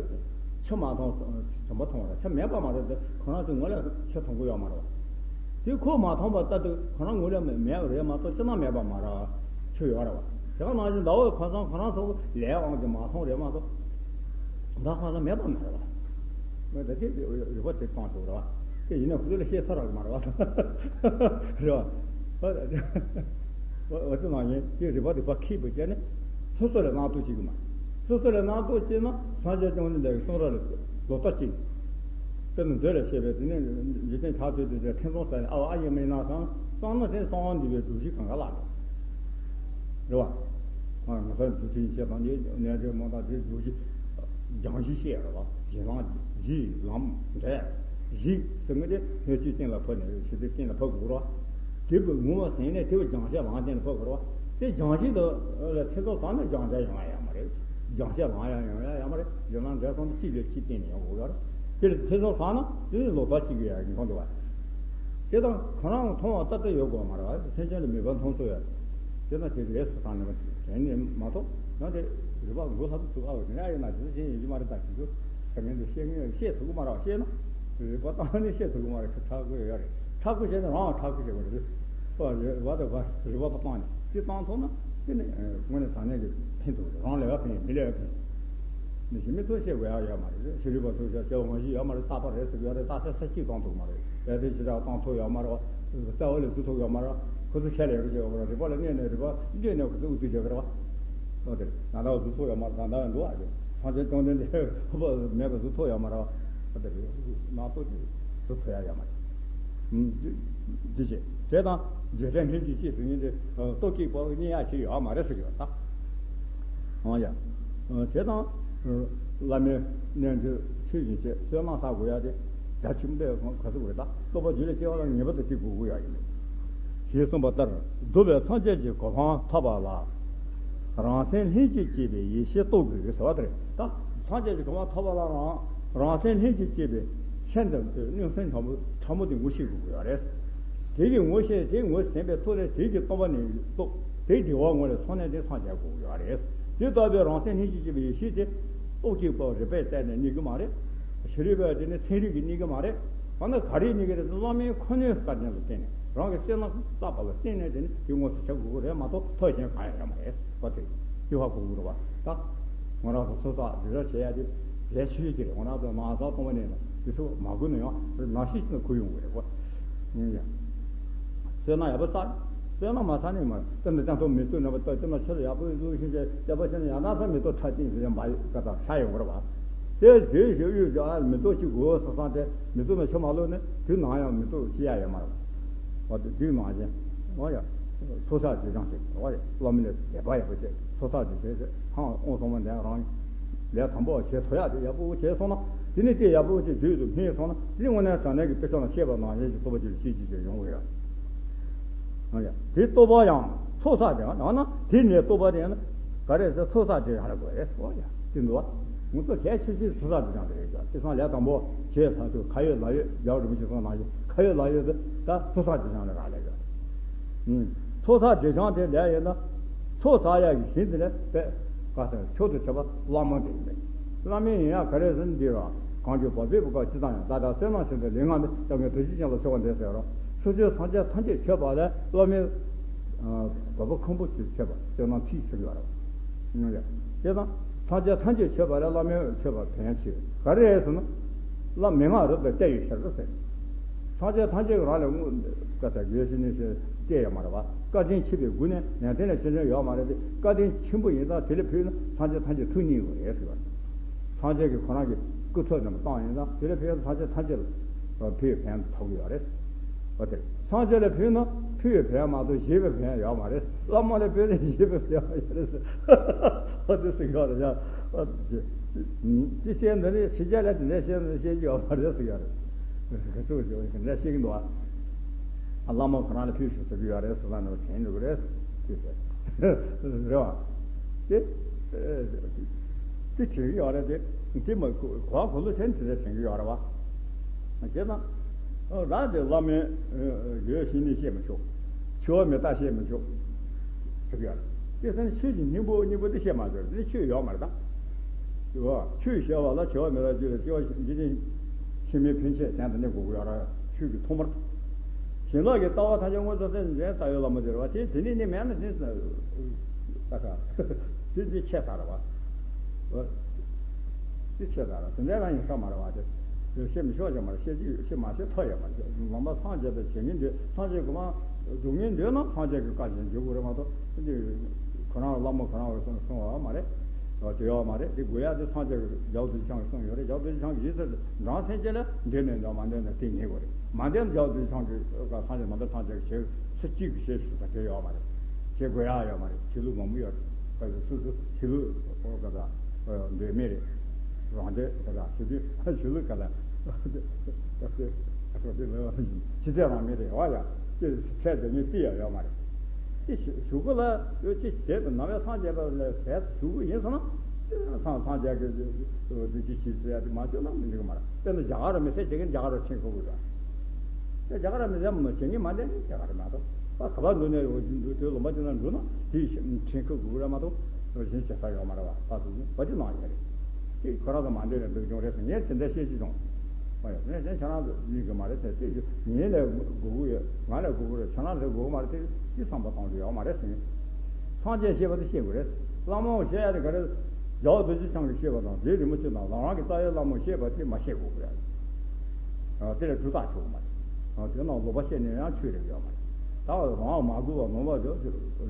ཆུ་མ་མཐོང་དྲོན་པ་མཐོང་བ་རེད། ཆུ་མེད་པ་མ་རེད་དེ། ཁོ་རང་ཚོ་ངོས་ལ་ཆུ་མཐོང་གི་ཡོད་མ་རེད་བ། དེ་ཁོ་མ་མཐོང་བ་ལྟར་དུ་ཁོ་རང་ངོས་ལ་མེད་མེད་རེད་མ་གཏོགས་ཅི་ན་མེད་པ་མ་རེད། ཆུ་ཡོད་རེད་བ། དེ་ག་ནང་བཞིན་ཟླ་བའི་ཁ་སང་ཁོ་རང་ཚོ་ལས་དབང་གིས་མ་མཐོང་རེད་མ་གཏོགས། ཟླ་ཁ་སང་མེད་པ་མ་རེད་བ། ངས་ད་ཅི་རིག་པ་དེ་བཏང་ཆོག་རེད་བ། དེ་ཡིན་ན་ཁོ་ཚོ་ལ་བཤད་ས་རག་མ་རེད་བ། རེད་བ། འོ་དེ་ནང་བཞིན་དེ་རིག་པ་རིག་པ་མཁས་པོ་བྱས་ནས་སོ་སོ་ལ་རྣམ་རྟོག་སྐྱེ་གི་མ། སོ་སོ་ལ་རྣམ་རྟོག་སྐྱེས་ན་སངས་རྒྱས་བཅོམ་ལྡན་འདས་ཀྱི་གསུང་རབ་ལ་ལོག་ལྟ་སྐྱེ། དཔེར་ན་མཛོད་ལ་བཤད་པའི་དེ་ནས་འཇིག་རྟེན་ཆགས་ཚུལ་དེ་ཚོ་ཐེ་ཚོམ་ཟ་ནས་ཨ་བ་ཨ་ཡེ་མིན་ན་བསམ་བསམ་ན་དེ་གསང་བ་འདུས་པའི་སྒྲུབ་གཞི་གང་ག་ལ་རེད་བ། ང་ཚོ་འདུལ་ཚུལ་ཡིན་བཤད་དང་ནི་རྣལ་འབྱོར་མ་དང་དེ་སྒྲུབ་གཞི་སྦྱང་གཞི་བཤད་རེད་བ། གཞི་ལམ་གཞི་ལམ་འབྲས་གཞི་ཟེར་མཁན་དེ་སྣོད་བཅུད་སྟེང་ལ་ཕབ་ནས་ཞི་བདེ་སྟེང་ལ་ཕབ་དགོས་རེད་བ། དེ་བས་ངོ་བོ་ཟིན་ནས་དེ་བས་སྦྱང་བྱ་ལམ་སྟེང་ལ་ཕབ་དགོས་རེད་བ། དེ་སྦྱང་གཞི་ལ་ལ་ཐེ་ཚོམ་ཟ་ན་སྦྱང་བྱ་ཡོང་ཡ་ཡོད་མ་རེད། སྦྱང་བྱ་ལམ་ཡང་ཡོང་ཡ་ཡོད་མ་རེད། གཞི་ལམ་འབྲས་གསུམ་གཅིག་ལས་གཅིག་བརྟེན་ནས་ཡོང་དགོས་ཡོད་རེད། དེ་ལ་ཐེ་ཚོམ་ཟ་ན་དེ་ནི་ལོག་ལྟ་གཅིག་གི་ཡ་ཡིན་ཁོང་དུ་བ། དེ་དང་ཁོ་རང་མཐོང་བ་ལྟ་ལྟ་ཡོད་དགོས་མ་རེད་བ། སེམས་ཅན་ལ་མོས་པ་མཐོང་ཚུལ་ཡོད། དེ་ན་དེ་ལས་སུ་བཏང་ནས་དྲན་ནས་མ་གཏོགས་ཡང་དེ་རིག་པ་མགོ་ལྷ་ཚོ་ཚུགས་ཨ་བ་དེ་ན་ཡོད་ན་དེ་ཚོ་ཅན་ཡིན་གྱི་མ་རེད། ད་དེ་ཚོ་དྲན་ནས་དེ་བཤད་ངེས་བཤད་ཐུབ་ཀྱི་མ་རེད་བ། བཤད་ན་རིག་པ་བཏང་ནས་བཤད་ཐུབ་ཀྱི་མ་རེད། ཁྲག་དགོས་ཡོད་རེད། ཁྲག་དགོས་བྱས་ན་རང་ཁྲག་དགོས་བྱེད་དགོས་རེད། ཨོ་རེད་བ། དེ་བ་རིག་པ་བཏང་ནས་དེ་བཏང་ཐུབ་ན་དེ་ནི་དངོས་གནས་དྲང་གནས་ཀྱི་ཕན་ཐོགས་རེད། རང་ལས་ཀ་ཕན་མི་ལས་ཀ་ཕན། མི་ཤེས་མི་ཐུབ་བཤད་དགོས་ཡ་ཡོད་མ་རེད། ཤེས་རིག་པ་ཐུག་བྱ་བྱ་བ་ཞིག་ཡོད་མ་རེད། རྟག་པ་རེད་ཟེར་གྱི་ཡོད་རེད། རྟག་ཆ་ས་གཅིག་བཏང་ཐུབ་མ་རེད། རྦད་དེ་ཞེ་དྲག་བཏང་ཐུབ་ཡོད་མ་རེད་བ། རྩ་བ་ལས་བཟོ་ཐུབ་ཡོད་མ་རེད་བ། ཁོ་ཚོ་ཁས་ལེན་རེ་བྱེད་ཡོད་མ་རེད། རིག་པ་ལ་གནས་ནས་རིག་པ་འདྲེས་ནས་ཁོ་ཚོ་ཨུ་ཚུགས་བྱེད་ཀྱི་རེད་བ། ཨོ་དེ་རེད། ད་ལྟ་བ་བཟོ་ཐུབ་ཡོད་མ་རེད། ད་ལྟ་བ་འདུག་ཨ། དེ་སངས་རྒྱས་བཅོམ་ལྡན་འདས་ཕོ་བ་མེད་པ་བཟོ་ཐུབ་ཡོད་མ་རེད་བ། ཨོ་དེ་རེད། མ་གཏོགས་དེ་བཟོ་ཐུབ་ཡ་ཡོད་མ་རེད། འདི་བྱས་དེ་དང་རྗེས་དྲན་ལྷན་ཅིག་སྐྱེས་ཟེར་མཁན་དེ་ལྟོ་སྐྱེས་པོ་གཉིས་ཡ་ཞིག་ཡོད་མ་རེད་ཟེར་གྱི་ཡོད་ད། ཨང་ཡ། དེ་དང་། བླ་མའི་རྣལ་འབྱོར་ཆོས་ཡིན་ཞེས་བསོད་ནམས་བསགས་དགོས་ཡ་དེ། རྒྱ་ཆེན་པོའི་ག་ཚོད་རེད་ད། རྟོགས་པ་རྒྱུད་ལ་སྐྱེ་བ་ལ་ངེས་པར་དུ་སྐྱེ་དགོས་ཀྱི་ཡོད་ཡིན། ཞེས་གསུངས་པ་ལྟར་བསྡུ་བའི་སངས་རྒྱས་ཀྱི་གོ་འཕང་ཐོབ་པ་ལ། རང་སེམས་ལྷན་ཅིག་སྐྱེས་པའི་ཡེ་ཤེས་རྟོགས་དགོས་ཟེར་བ་དེ་རེད་ད། སངས་རྒྱས་ཀྱི་གོ་འཕང་ཐོབ་པ་ལ་རང་རང་སེམས་ལྷན་ཅིག་སྐྱེས་པའི་ཤིན་ཏུ་མངོན་སུམ་ཕྲ་མོ་ཕྲ་མོ་དེ་ངོ་ཤེས་དགོས་ཀྱི་ཡོད་རེད། དེ་གི་ངོ་ཤེས་དེ་ངོས་ཟིན་པའི་ཐོག་ནས་དེ་གི་སྟོང་པ་ཉིད་རྟོགས། དེ་དགེ་བ་ངོ་ལ་སོང་ནས་དེ་སངས་རྒྱས་དགོས་ཀྱི་ཡོད་རེད། དེ་ལྟ་བུའི་རང་སེམས་ལྷན་ཅིག་སྐྱེས་པའི་ཡེ་ཤེས་དེ་སྟོབས་གཅིག་པ་རིག་པས་གཏན་ནས་རྙེད་ཀྱི་མ་རེད། ཤེས་རིག་པས་དེ་ནི་ཚན་རིག་གིས་རྙེད་ཀྱི་མ་རེད། འོ་ན་ག་རེ་རྙེད་ཀྱི་རེད་ཟེར་ན་བླ་མའི་ཁ་ནས་བཀའ་དྲིན་ལ་བརྟེན་ནས། རང་གི་སེམས་ལ་བསླབ་པ་ལ་བརྟེན་ནས་དེ་ནི་དེ་དངོས་སུ་བྱ་དགོས་ཀྱི་རེད་མ་གཏོགས་ཐབས་གཞན་གང་ཡང་ཡོད་མ་རེད། བ་དེ་ཡོད་པ་དགོས་ཀྱི་རེད་བ། ད་ང་རང་ཚོ་ཚོགས་བསགས་སྒྲིབ་སྦྱང་བྱེད་ཡ་དེ་ལས་ཆེ་ཤོས་ཅིག་རེད། ང་རང་ཚོ་ནང་ས་སྟོང་པ་ནས་དེ་ཚོ་མ་དགོས་ན་ཡང་ནང་ཤེས་ཤིག་ན་ཁུར་ཡོང་གི་རེད་བ། ཡིན་ཡང་། བསོད་ནམས་ཡག་པོ་བསགས། བསོད་ནམས་མ་བསགས་ནས་མ་བསྟན་པའི་བསྟན་ཐོག་མེ་ཏོག་ནས་པ་ལྟ་ཅི་ན་ཆུ་ལ་ཡག་པོ་བླུགས་ཤིང་བྱས་བྱས་པ་བྱས་ན་ཡང་ན་ས་མེ་ཏོག་ཁྲ་ཅན་ཞིག་ཡང་མ་ཡོད་ཀ་ད་ཤ་ཡོང་གི་རེད་བ། དེ་དེའི་ཞབས་གཡོག་ཅོག་ཨ་མེ་ཏོག་ཅིག་དགོས་ས་སང་དེ་མེ་ཏོག་ནས་ཆུ་མ་བླུགས་ནས་དུས་ནམ་ཡང་མེ་ཏོག་སྐྱེ་ཡ་ཡོད་མ་རེད་བ། དེ་དུས་ནང་བཞིན་འོ་ཡ། ཚོགས་བསགས་སྒྲིབ་སྦྱང་བྱེད་དགོས་བ་རེད། བླ་མ་ལ་དད་པ་ཡག་པོ་བྱེད། ཚོགས་བསགས་སྒྲིབ་སྦྱང་བྱེད། ཧང་ཨོང་སོང་བ་འདས་རང་ལས་དང་པོ་བྱེད་ཐུབ་ཡག་དེ་ཡག་པོ་བྱས་སོང་ན། དེ་ནི་དེ་ཡག་པོ་བྱེད་དུས་སུ་སྨིན་སོང་ན། དེ་དངོས་གནས་དྲང་གནས་ཀྱི་དཔེ་ཆ་ནང་བཤད་པ་ནང་བཞིན་གྱི་རྟོགས་པ་ཅིག་ལ་ཤེས་ཀྱི་ཅིག་ཡོང་གི་ཡོད། འོ་ཡ། དེ་རྟོགས་པ་ཡང་ཚོགས་བསགས་སྒྲིབ་སྦྱང་ཡང་ན་དེ་ནས་རྟོགས་པ་དེ་ཡང་ན་ག་རེ་ཟེར། ཚོགས་བསགས་སྒྲིབ་སྦྱང་ལ་དགོས་རེད། འོ་ཡ། དེ་འདུག་བ། ང་ཚོ་གལ་ཆེ་ཤོས་ཚོགས་བསགས་སྒྲིབ་སྦྱང་དེ་རེད་ཀྱང་དེ་སང་ལས་དང་པོ་བྱས་ཚར་དུས་ཁ་ཡོད་ལག་ཡོད་རྒྱལ་བ་རིན་པོ་ཆེ་གསུངས་ནང་བཞིན་ཁ་ཡོད་ལག་ཡོད་དུ་ད་ཚོགས་བསགས་སྒྲིབ་སྦྱང་ལ་རག་ལས་ཡོད། ཚོགས་བསགས་སྒྲིབ་སྦྱང་དེ་ལས་ཡོད་ན། ཚོགས་བསགས་ཡག་གི་ཞིང་དེ་ལས་པས་ག་ས་མཆོག་ཏུ་གྱུར་པ་བླ་མ་དེ་ཡིན་པས། བླ་མ་ཡིན་ཡག་ག་རེ་ཟེར་ན་འདི་ར་གང་བྱུང་བག་ཕེབས་པའི་སྐབས་ཅི་ཙམ་ཡང་ད་ལྟ་བསོད་ནམས་ཞིང་དུ་ལས་ངན་པས་སྐྱབས་མགོན་ཐུགས་རྗེ་ཅན་ལ་སོགས་པ་འདས་ཟེར་རོ། སོ་སོའི་སངས་རྒྱས་ཐམས་ཅད་མཆོད་པ་ལས་བླ་མའི་བག་ཕེབས་ཁང་བུ་ཅིག་མཆོད་པ་བསོད་ནམས་ཐིག་ཟེར་གྱི་ཡོད་རེད། དེ་དང་སངས་རྒྱས་ཐམས་ཅད་མཆོད་པ་ལས་བླ་མའི་མཆོད་པ་ཕན་ཆེ་ག་རེ་རེད་ཟེར་ན། བླ་མ་མན་ངག་རབ་ཏུ་བསྟན་པའི་ཕྱིར་ཟེར། སངས་རྒྱས་ཐམས་ཅད་ཀྱི་རང་ལས་དངོས་བཀའ་ལྟར་ཡོད་ཞེས་ནས་བཤད་ཡོད་མ་རེད་བ། བཀའ་དྲིན་ཆེ་བའི་སྒོ་ནས་ནན་ཏན་ལས་ཆེ་ཆུང་ཡོད་མ་རེད་དེ། བཀའ་དྲིན་ཆེན་པོ་ཡིན་ཙང་དེ་ལས་ཕུལ་ན་སངས་རྒྱས་ཐམས་ཅད་ཐུགས་མཉེས་ཡོད་རེད་ཟེར་བ། སངས་རྒྱས་ཀྱིས་ཁོ་རང་གི་སྐུ་ཚབ་རྣམས་བཏང་ཡིན་ཙང་དེ་ལས་ཕུལ་ན་སངས་རྒྱས་ཐམས་ཅད་ལ་ཕུལ་བའི་ཕན་ཐོགས་ཀྱི་ཡོད་རེད། འོ་དེ་སངས་རྒྱས་ལ་ཕུལ་ན་ཕུལ་བའི་ཕན་མ་གཏོགས་གཞན་པའི་ཕན་ཡོད་མ་རེད། བླ་མ་ལ་ཕུལ་ན་གཞན་པའི་ཕན་ཡོད་མ་རེད་ཟེར། འོ་དེ་ཟེར་གྱི་ཡོད་རེད་ཡ། འོ་དེ་དེ་བཤད་འདི་ནི་ཕྱི་རྒྱལ་ལ་དེ་འདྲ་བཤད་ན་བཤད་རྒྱུ་ཡོད་མ་རེད་ཟེར་ཡོད་རེད། ག་ཚོད་ཞིག་འདི་འདྲ་བཤད་ཀྱི་འདུག་ཨ། བླ་མ་ཁོ་རང་ལ་ཕུལ་ཤོག་ཟེར་གྱི་ཡོད་རེད་ཟེར་ན་ནི་དྲན་འགྲོ་གི་རེད་ཟེར་ཟེར། རེད་བ། དེ་དེ་དྲན་གྱི་ཡོད་རེད་དེ། དེ་མ་གོ་གོ་བ་གོ་ལོ་དྲན་དེ་འདྲ་དྲན་གྱི་ཡོད་རེད་བ། བྱས་ན། རང་དེ་བླ་མའི་ཡོད་ཞིང་ནི་བཤད་མི་ཆོག་འཆི་བ་མི་རྟག་བཤད་མི་ཆོག་ཟེར་གྱི་ཡོད་རེད། དེ་ཚོ་ནི་ཆོས་ཀྱི་སྙིང་པོ་སྙིང་པོ་དེ་བཤད་མ་ཆོག་དེ་ཆོས་ཡོད་མ་རེད་ད། ཆོས་བཤད་པ་ལ་འཆི་བ་མི་རྟག་རྒྱུ་ལ་སྐྱེ་བ་འཇིག་རྟེན་ཕྱི་མའི་ཕན་ཆད་དོན་དུ་གནས་དགོས་ཀྱི་ཡོད་རེད། ཆོས་ཀྱི་ཐོག་མར། བྱིན་རླབས་ཀྱི་ལྟ་བ་ཐམས་ཅད་མངོན་སུམ་སེམས་ཅན་ལྟ་བའི་བླ་མ་དེ་རེད་བ། དེ་དེ་ནི་ནི་མེད་ན་དེ་ལྟ་ག་དེ་འདི་ཆད་ཚར་རེད་བ། དེ་ཆད་ཚར་རེད། དེ་འདྲའི་རང་ཡིན་ས་མ་རེད་བ། དེ་བཤད་མི་ཆོག་ཅིག་མ་རེད། བཤད་ཀྱི་ཡོད་བཤད་མ་བཤད་ཐབས་ཡོད་མ་རེད། ལམ་པ་སངས་རྒྱས་པའི་བྱེད་ངན་འདོད་སངས་རྒྱས་གོ་མ། སྡུག་བསྔལ་འདོད་ན་སངས་རྒྱས་ཀྱི་བཀའ་བཞིན་འཇུག་དགོས་རེད་མ་གཏོགས། འདི་ཁོ་རང་བླ་མ་ཁོ་རང་བས་གསུངས་གསུངས་པ་མ་རེད། དེ་ཡོད་མ་རེད། དེ་དགོས་ཡ་དེ་སངས་རྒྱས་ཀྱི་རྒྱལ་བ་རྡོ་རྗེ་འཆང་གིས་གསུངས་ཡོད་རེད། རྒྱལ་བ་རྡོ་རྗེ་འཆང་གིས་ཡིད་ཚད་འབྲང་སེམས་ཅན་ལ་འདོད་ནས་འདོད་མ་འདོད་ནས་དེ་ཉེ་དགོས་རེད། མ་འདོད་ན་རྒྱལ་བ་རྡོ་རྗེ་འཆང་གིས་སངས་རྒྱས་ནང་པའི་སངས་རྒྱས་ཀྱི་ཞལ་ཚུལ་གཅིག་གི་ཞལ་ཞུ་ས་དེ་ཡོད་མ་རེད། བྱེད་དགོས་ཡ་ཡོད་མ་རེད། བྱེད་ལུགས་མང་པོ་ཡོད་རེད། སྐབས་སུ་སོ་སོ་བྱེད་ལུགས་ཨོ་ག་ས་འདོད་མེད་རེད། རང་འདོད་ག་ས་བྱེད་དུས་བྱེད་ལུགས་ག་ས་ཕྱི་ཚེ་རང་མེད་རེད་བ་ཡ། དེ་ཚད་དེ་ནི་རྩི་ཡ་ཡོད་མ་རེད། དེ་གཞུག་གུ་ལ་ཡོད་ཅི་བྱེད་དུ་ནམ་ཡང་སངས་རྒྱས་པ་ལ་ཟད་གཞུག་གུ་ཡིན་སོང་ན། སངས་སངས་རྒྱས་ཀྱི་འདི་ཅི་ཞིག་ཟེར་ཡ་དེ་མ་བྱུང་ན་མི་འགྲིག་གི་མ་རེད། དཔེར་ན་རྒྱ་གར་ར་མི་ཚེ་བྱེད་མཁན་རྒྱ་གར་ར་ཕྱིན་ཁུག་གི་རེད། དེ་རྒྱ་གར་ར་མི་ཚེ་མ་བྱེད་མཁན་མ་བསྡད་ན་རྒྱ་གར་ར་མ་གཏོགས་ད་ག་པར་འགྲོ་ནས་འགྲོ་དུས་ལུང་པ་ཅིག་ན་འགྲོ་ན་དེ་ཕྱིན་ཁུག་གི་རེད་མ་གཏོགས་གཞན་བྱེད་ས་ཡོད་མ་རེད་བ། ད་དུ་བ་ཅི་ནང་ཡོད་རེད། དེ་ཁོ་རང་ཚོ་མ་འདོད་ནས་སྡུག་གྱོང་རེད་ཟེར། ངས་དེ་འདྲ་བཤད་ཀྱི་བྱུང་། ཨ་ཡ་ངས་ཁྱེད་རང་ཚོ་ཡིན་གྱི་མ་རེད་ཟེར། དེ་ངའི་ལས་དགོས་ཀྱི་ཡོད། ང་ལས་དགོས་ཀྱི་རེད། ཁྱེད་རང་ལས་དགོས་ཀྱི་མ་རེད། དེ་དེ་བསམ་པ་གཏོང་རྒྱུ་ཡོད་མ་རེད་ཟེར། སངས་རྒྱས་བཤད་པ་དེ་བཤད་དགོས་རེད། བླ་མ་བཤད་ཡ་དེ་ག་རེ། རྒྱལ་བ་རྡོ་རྗེ་འཆང་གིས་བཤད་པ་དང་རྗེ་རིན་པོ་ཆེ་དང་རང་རང་གི་རྩ་བའི་བླ་མ་བཤད་པ་དེ་མ་བཤད་དགོས་ཀྱི་རེད། ཨ་དེ་ལས་གྲུབ་རྟགས་ཆོག་གི་མ་རེད། ཨ་དེ་ནང་ལོག་པ་བཤད་ནས་ཡང་ཆོས་རེད་ཡོད་མ་རེད། ད་རང་མ་དགོས་པ་ནོར་བ་འཇོག་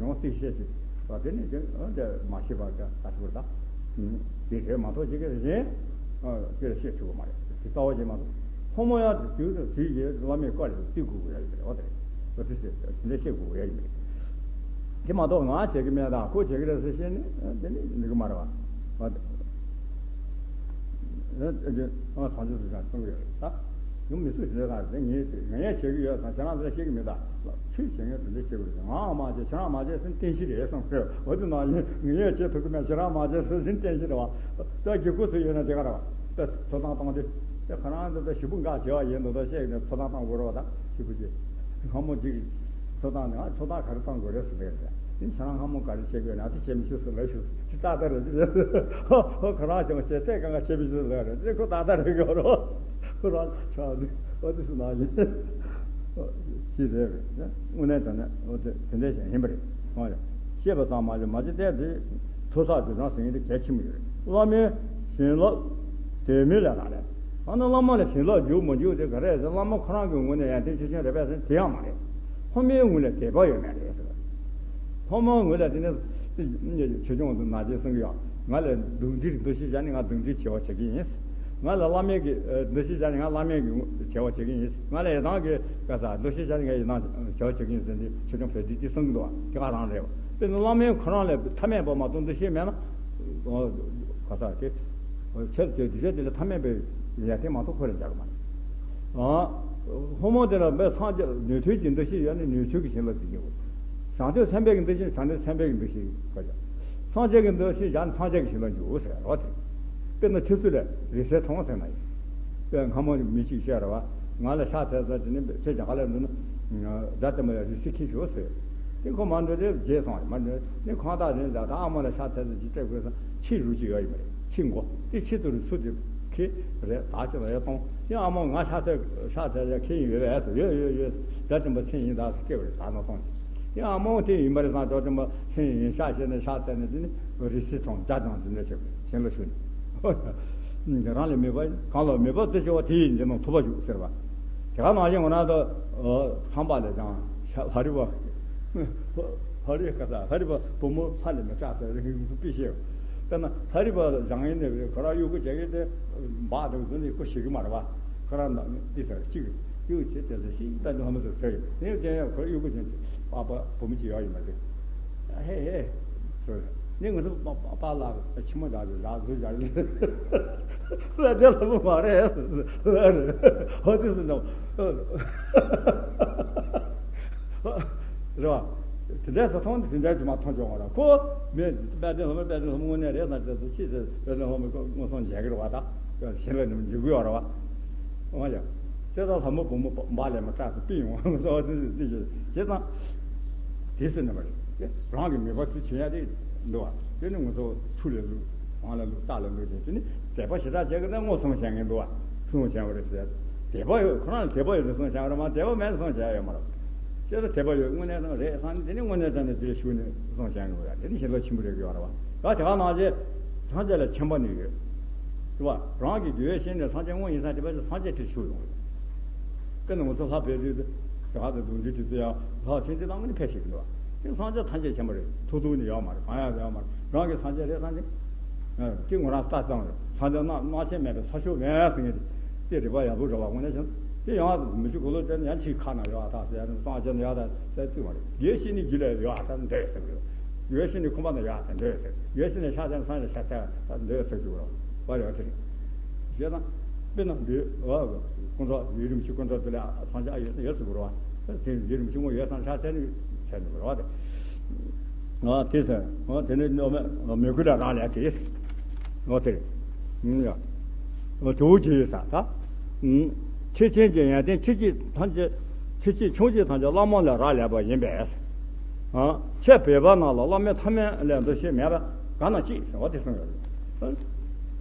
ཡང་སྲིད་བཤད་ཅིག་ཨ་དེ་ནི་དེ་ཨ་དེ་མ་ཤེས་པ་དེ་ད་ཆོག་རེད་ད། དེ་རེད་མ་གཏོགས་ཅིག་གི་གཞན་ཨ་དེ་ལ་བཤད་ཆོག་གི་མ་རེད། དེ་རྩ་བ་ཅིག་མ་གཏོགས་ཕོ་མོ་ཡང་དེ་དུས་དུས་ཀྱི་བླ་མའི་བཀའ་ལ་བརྩི་དགོས་ཀྱི་ཡ་ཡིན་པ་རེད། འོ་དེ་རེད། འོ་དེ་བཤད་དེ་འདྲ་བཤད་དགོས་ཀྱི་ཡ་ཡིན་པ་རེད། དེ་མ་གཏོགས་ང་བྱེད་ཀྱི་མེད་དང་ཁོ་བྱེད་ཀྱི་རེད་ཟེར་བཤད་ནས་དེ་ནི་འགྲིག་གི་མ་རེད་བ། ཨ་དེ་ཨ་དེ་ཨ་བྱང་ཆུབ་སེམས་དཔའ་གསུང་གི་ཡོད་རེད་ད། ཡུམ་མི་སུ་ཞིག་ལ་དེ་ངས་ངས་བྱེད་ཀྱི་ཡོད་ཙང་ཁྱེད་རང་ཚོས་བཤད་ཀྱི་མེད་ད། ཆོས་བྱེད་མཁན་དེ་འདྲ་བྱེད་དགོས་རེད། ང་མ་བྱེད་ཁྱེད་རང་མ་བྱེད་ཟེར་ན་བསྟན་བཤིག་རེད་བསམ་གི། འོ་དེ་ནང་བཞིན་ངས་བྱེད་ཐུབ་ཀྱི་མེད་ཁྱེད་རང་མ་བྱེད་ཟེར་ཟིན་བསྟན་བཤིག་རེད་བ། ད་དགེ་བསྐོས་ཚོ་ཡོད་ན་དེ་ག་རེད་བ། ད་ཚོད་བཏང་བཏང་དུས་ད་ཁོ་རང་ཚོ་ད་ཞེ་པོ་འགག་བྱེད་པ་ཡིན་འདུག་ད་བཤད་ཀྱི་ནས་ཚོད་བཏང་བཏང་དགོས་རེད་བ། ད་ཞེ་པོ་ཅིག་སྔ་མོ་ཅིག་ཚོད་བཏང་ནས་ང་ཚོད་བཏང་ག་རེ་བཏང་དགོས་རེད་ཟེར་ནས་རེད། ཁྱེད་རང་སྔ་མོ་ག་རེ་བྱེད་དགོས་ན་དེ་བྱེད་མི་ཆོག་ཟེར་ལབ་ཤོག་དེ་ཏག་ཏག་རེད། ཁོ་ཁོ་རང་བྱེད་མ་བྱེད་ཚད་གང་ག་བྱེད་མི་ཆོག་ཟེར་ལབ་རེད། དེ་ཁོ་ཏག་ཏག་རེད་གོ་རོ། ཁོ་རང་ཆགས་ནས་ཨོ་དེ་སུ་ན་ཡིན། ཅི་རེད་རེད། དངོས་གནས་དྲང་གནས་ཨོ་དེ་དེ་འདྲ་ཞིག་ཡིན་པ་རེད། ཨོ་ཡ། ཤེས་པ་ཙམ་མ་བྱུང་མ་བྱུང་བལྟས་དེ་ཐོས་བསགས་རྗེས་གནང་ཟེར་མཁན་དེ་གལ་ཆེན་པོ་ཡོད་རེད། བླ་མའི་བྱིན་རླབས་དད་མོས་ལས་རག་ལས། ཨ་ནི་བླ་མ་ལ་བྱིན་རླབས་འཇུག་མ་འཇུག་དེ་ག་རེ་རེད་ཟེར། བླ་མ་ཁོ་རང་གི་ངོས་ནས་ཡར་ཐོན་ཆོས་ཅན་རེད་པས་ཟེར་དེ་ཡང་མ་རེད། ཕོ་མོའི་ངོས་ལ་དད་པ་ཡོད་མེད་རེད་ཟེར། ཕོ་མོའི་ངོས་ལ་དེ་ནི་ཆོས་སྐྱོང་དུ་ནག་ཅེས་གསུང་གི་ཡོད། ང་ལ་གདུང་འདྲེ་འདུ་ཤེས་བཞག་ནས་ང་གདུང་འདྲེ་བྱེད་པ་བྱེད་ཀྱི་ཡིན། ང་ལ་བླ་མའི་གི་འདུ་ཤེས་བཞག་ནས་ང་བླ་མའི་གི་བྱེད་པ་བྱེད་ཀྱི་ཡིན། ང་ལ་ཡི་དམ་གི་ག་ས་འདུ་ཤེས་བཞག་ནས་ང་ཡི་དམ་བྱེད་པ་བྱེད་ཀྱི་ཡིན་ཟེར་ནས་ཆོས་སྐྱོང་བོད་དུས་དེ་གསུང་གི་འདུག་བ། དེ་ག་རང་རེད་བ། དཔེར་ན་བླ་མའི་ཁོ་རང་ལ་ཐ་མལ་པ་མ་གཏོགས་འདུ་ཤེས་མེད་ན། ག་ས་དེ། ཁྱེད་ཚོས་དུས་ཚོད་དེ་ལ་ཐ་མལ་པའི་ཡར་ཐོན་མ་གཏོགས་ཁོ་རང་རྒྱག་གི་མ་རེད། ཨ། ཕོ་མོ་དེ་ལ་མེད་སངས་རྒྱས་ནུས་མཐུ་གྱི་འདུ་ཤེས་ཡོད་ན་ནུས་མཐུ་གི་བྱིན་རླབས་ཀྱི་སྐྱེ་བོ། བྱང་ཆུབ་སེམས་དཔའི་གི་འདུ་ཤེས་བྱང་ཆུབ་སེམས་དཔའི་གི་འདུ་ཤེས་ཁོ་རྒྱག་སངས་རྒྱས་ཀྱི་འདུ་ཤེས་བྱང་སངས་རྒྱས་ཀྱི་བྱིན་རླབས་འཇུག་ཟེར་རོ་དེ། དཔེར་ན་ཆུ་ཚོད་ལ་རེས་གཟའ་གྲོངས་ཟེར་ན་ཡིན། དཔེ་སྔ་མོ་མི་གཅིག་བཤད་རེད་བ། ང་ལ་ཕྱག་འཚལ་ས་དེ་ནི་ཁྱེད་རྒྱ་གར་ལ་འདུག་ན། དགྲ་བཅོམ་པ་ལ་རིགས་སུ་འཁྱེར་ཤོག་ཟེར། དེ་ཁོ་མ་འགྲོ་དེ་རྗེས་སོང་མ་འགྲོ་ནི་ཁོང་ཏག་རེད། ད་ད་ཨ་མ་ལ་ཕྱག་འཚལ་ས་ཅིག་སྤྲད་དགོས་ས་ཁྱི་རུ་ཅིག་ཡོད་ཡིན་པ་རེད། ཁྱི་མགོ་དེ་ཁྱི་དུ་རུ་ཚུར་དེ་ཁྱི་རེད། ད་ཅི་ལ་ཡོད་གཏོང་། དེ་ཨ་མ་ང་ཕྱག་འཚལ་ཕྱག་འཚལ་ཡ་ཁྱི་ཡིན་ཡོད་པས་ཟེར། ཡོད་ཡོད་ཡོད། དགྲ་བཅོམ་པ་མཚན་ཡིན་ད་ཟེར་སྐྱེ་བ་རེད། ད་ནོ་གཏོང་། དེ་ཨ་མ་དེ་ཡིན་པ་རེད་བསམ་དགྲ་བཅོམ་པ་མཚན་ཡིན་ཕྱག་བྱས་ནས་ཕྱག་འཚལ་ནས་དེ་ནི་རིགས་སུ་མཐོང་རྒྱ་དང་དེ་འདྲ་བྱེད་དགོས། གཞན་ལ་ཞུ་ནས། རང་ལས་མེད་པ་གང་ལ་མེད་པ་དེ་ཤེས་པ་དེ་ཡིས་འཇོམས་ཐུབ་པ་བཞུགས་ཟེར་བ། དེ་ག་ནང་བཞིན་ང་རང་ཚོ་ཚངས་པ་ལས་ཀྱང་ལྷ་རི་པ། ལྷ་རི་ག་ས་ལྷ་རི་པ་བུ་མོ་ལྷ་ལས་མི་སྐྲག་ཟེར་རིང་དུ་དཔེ་བཤད། དཔེར་ན་ལྷ་རི་པ་བཞེངས་ཡིན་ནས་ཁོ་རང་གཡོག་པོ་བྱེད་ཀྱི་དེ་འབག་འདུག་ཟེར་ནས་ཁོ་ཤེས་ཀྱི་མ་རེད་བ། ཁོ་རང་ནང་དེ་ཟེར་གཅིག་གཡོག་བྱེད་དེ་ཟེར་ཤིག་ད་ནི་ལྷ་མོ་ཟེར་ཟེར་ཡོད། དེ་ཡང་དེ་ཡང་ཁོ་གཡོག་པོ་བྱེད་ཀྱི་པགས་པ་བུ་མོ་གཅིག་ཡོད་ཡིན་པ་དེ། ཧེ་ཧེ། ནི་ང་ཚོ་པ་པ་པ་ལགས་ཕྱི་མ་བཞག་རེད། བཞག་ཚུལ་བཞག་རེད། ལ་དེ་ལ་མོ་མ་རེད། ལ་རེད། ཧོ་དེ་སུ་ནམ། རེད་བ། དེ་འདྲའི་ས་མཐོང་དེ་འདྲའི་དུ་མ་མཐོང་ཆོག་མ་རེད། ཁོ་མེད་དཔལ་ལྡན་ལྷ་མོ་དཔལ་ལྡན་ལྷ་མོ་དངོས་གནས་རེད་ན་དེ་ཚོ་ཤི་ཟེར། དཔལ་ལྡན་ལྷ་མོ་ཁོ་མངོན་སུམ་མཇལ་གི་རེད་བ། ད་གཞན་ལ་ནི་འཇུག་གི་ཡོད་རེད་བ། འོ་ཡ། ཁྱེད་ཚོ་ལྷ་མོ་བུ་མོ་འབག་ལས་མ་སྐྲག་སུ་པི་ཡོང་བ་ཚོ་དེ་དེ་བྱེད་དང་། དེ་སུ་ནི་མ་རེད། རང་གི་མོས་པ་ཚུལ་བྱེད་ཡ་དེ་འདུག་བ། དེ་ནི་ང་ཚོ་ཆུ་ལ་བླུགས་དབང་ལ་བླུགས་རྟ་ལ་བླུགས་དེ་དེ་ནི་དད་པ་ཞེ་དྲག་བྱེད་ཀྱི་ན་མངོན་སུམ་བྱེད་མཁན་འདུག་བ། སུ་བྱེད་པ་རེད་ཟེར། དད་པ་ཡོད་ཁོ་རང་ལ་དད་པ་ཡོད་ན་སུ་བྱེད་པ་རེད། མ་དད་པ་མེད་ན་སུ་བྱེད་ཡ་ཡོད་མ་རེད། ཁྱེད་ཚོ་དད་པ་ཡོད་དངོས་གནས་དང་རེད་བསམ་ནས་དེ་ནི་དངོས་གནས་དྲང་གནས་དེ་ལ་ཞུགས་ནས་སུ་བྱེད་མཁན་རེད། དེ་ནི་ཞེ་དྲག་ཆེན་པོ་རེད་གི་ཡོད་རེད་བ། ད་དེ་ག་ནང་བཞིན་ཐམས་ཅད་ལ་མཁྱེན་པ་ནི་ཡོད། རེད་བ། རང་གི་འདུལ་བའི་ཞིང་ནས་སངས་རྒྱས་དངོས་ཡིན་ས་དེ་བས་སངས་རྒྱས་དེ་ཞུགས་ཡོང་གི་རེད། དཔེར་ན་ང་ཚོ་ལྷ་ཕེབས་དུས་དེ་ག་དང་གདུང་འདྲེ་དེ་ཚོ་ཡང་ལྷ་ཆེན་དེ་ནང་ནས་ཕེབས་ཤིག་གི་འདུག་བ། དེ་སངས་རྒྱས་ཐམས་ཅད་མཁྱེན་པ་རེད། ཐུག་ཐུག་ནས་ཡོད་མ་རེད། གང་ཡང་ཡོད་མ་རེད། རང་གི་སངས་རྒྱས་རེད་བསམ་ནས། དེ་ངོ་རང་ལྟ་སྟངས་རེད། སངས་རྒྱས་རྣམས་རྣམ་མཁྱེན་མེད་པའི་ས་ཕྱོགས་མེད་ཟེར་མཁན་དེ་རིག་པ་ཡག་པོ་རེད་བ། དངོས་གནས་བྱས་ན་དེ་ཡང་མི་ཆུ་གོ་ལོ་ཅན་ཡང་ཕྱིའི་ཁ་ན་ཡོད་ཨ་ཐག་ཟེར་ཡ་ནི་སངས་རྒྱས་ན་ཡོད་ད་ཟེར་ཚུལ་མ་རེད། ཡོད་ཤེས་ནི་རྒྱུད་ལ་ཡོད་ཨ་ཐག་འདོད་ཟེར་གི་རེད། ཡོད་ཤེས་ནི་ཁོམ་པ་ན་ཡོད་ཨ་ཐག་འདོད་ཟེར། ཡོད་ཤེས་ནི་ཤ་ཚ་ན་སངས་རྒྱས་ཤ་ཚ་ད་འདོད་ཟེར་གི་རེད་བ། ཡོད་དེ་རེད། བྱས་ཙང་དཔེར་ན་འདི་ཨ་ཀུན་རྫོབ་ཡུལ་རིན་པོ་ཆེ་ཀུན་རྫོབ་དེ་ལ་སངས་རྒྱས་ཨ་ཡོད་ཡོད་ཟེར་གི་རེད་བ། དེ་ཡུལ་རིན་པོ་ཆེ་དངོས་ཡོད་ཙང་ཤ་ཚ་ནི་ཟེར་གི་རེད་བ། དེ་ཨ་དེ་ཟེར། ཨ་དེ་ནི་གནོད་མེད་མོས་གུས་ལ་རག་ལས་ཏེ། ཨ་དེ་རེད། ཨ་ཡ། ཨ་ཇོ་བོ་རྗེ་ཡོད་ས་ད། ཨུམ། ཆོས་ཅན་གྱི་ཡོན་ཏན་ཆེ་ཆེ་ཐམས་ཅད། ཆེ་ཆེ་ཆུང་ཆེ་ཐམས་ཅད་བླ་མ་ལས་རག་ལས་པ་ཡིན་པས། ཨ་ཁྱེད་བོད་པ་རྣམས་ལ་བླ་མའི་ཐ་མལ་ལས་འདུ་ཤེས་མེད་པ་གང་ན་ཅི་ཟེར་བ་དེ་གསུངས་ཡོད་རེད།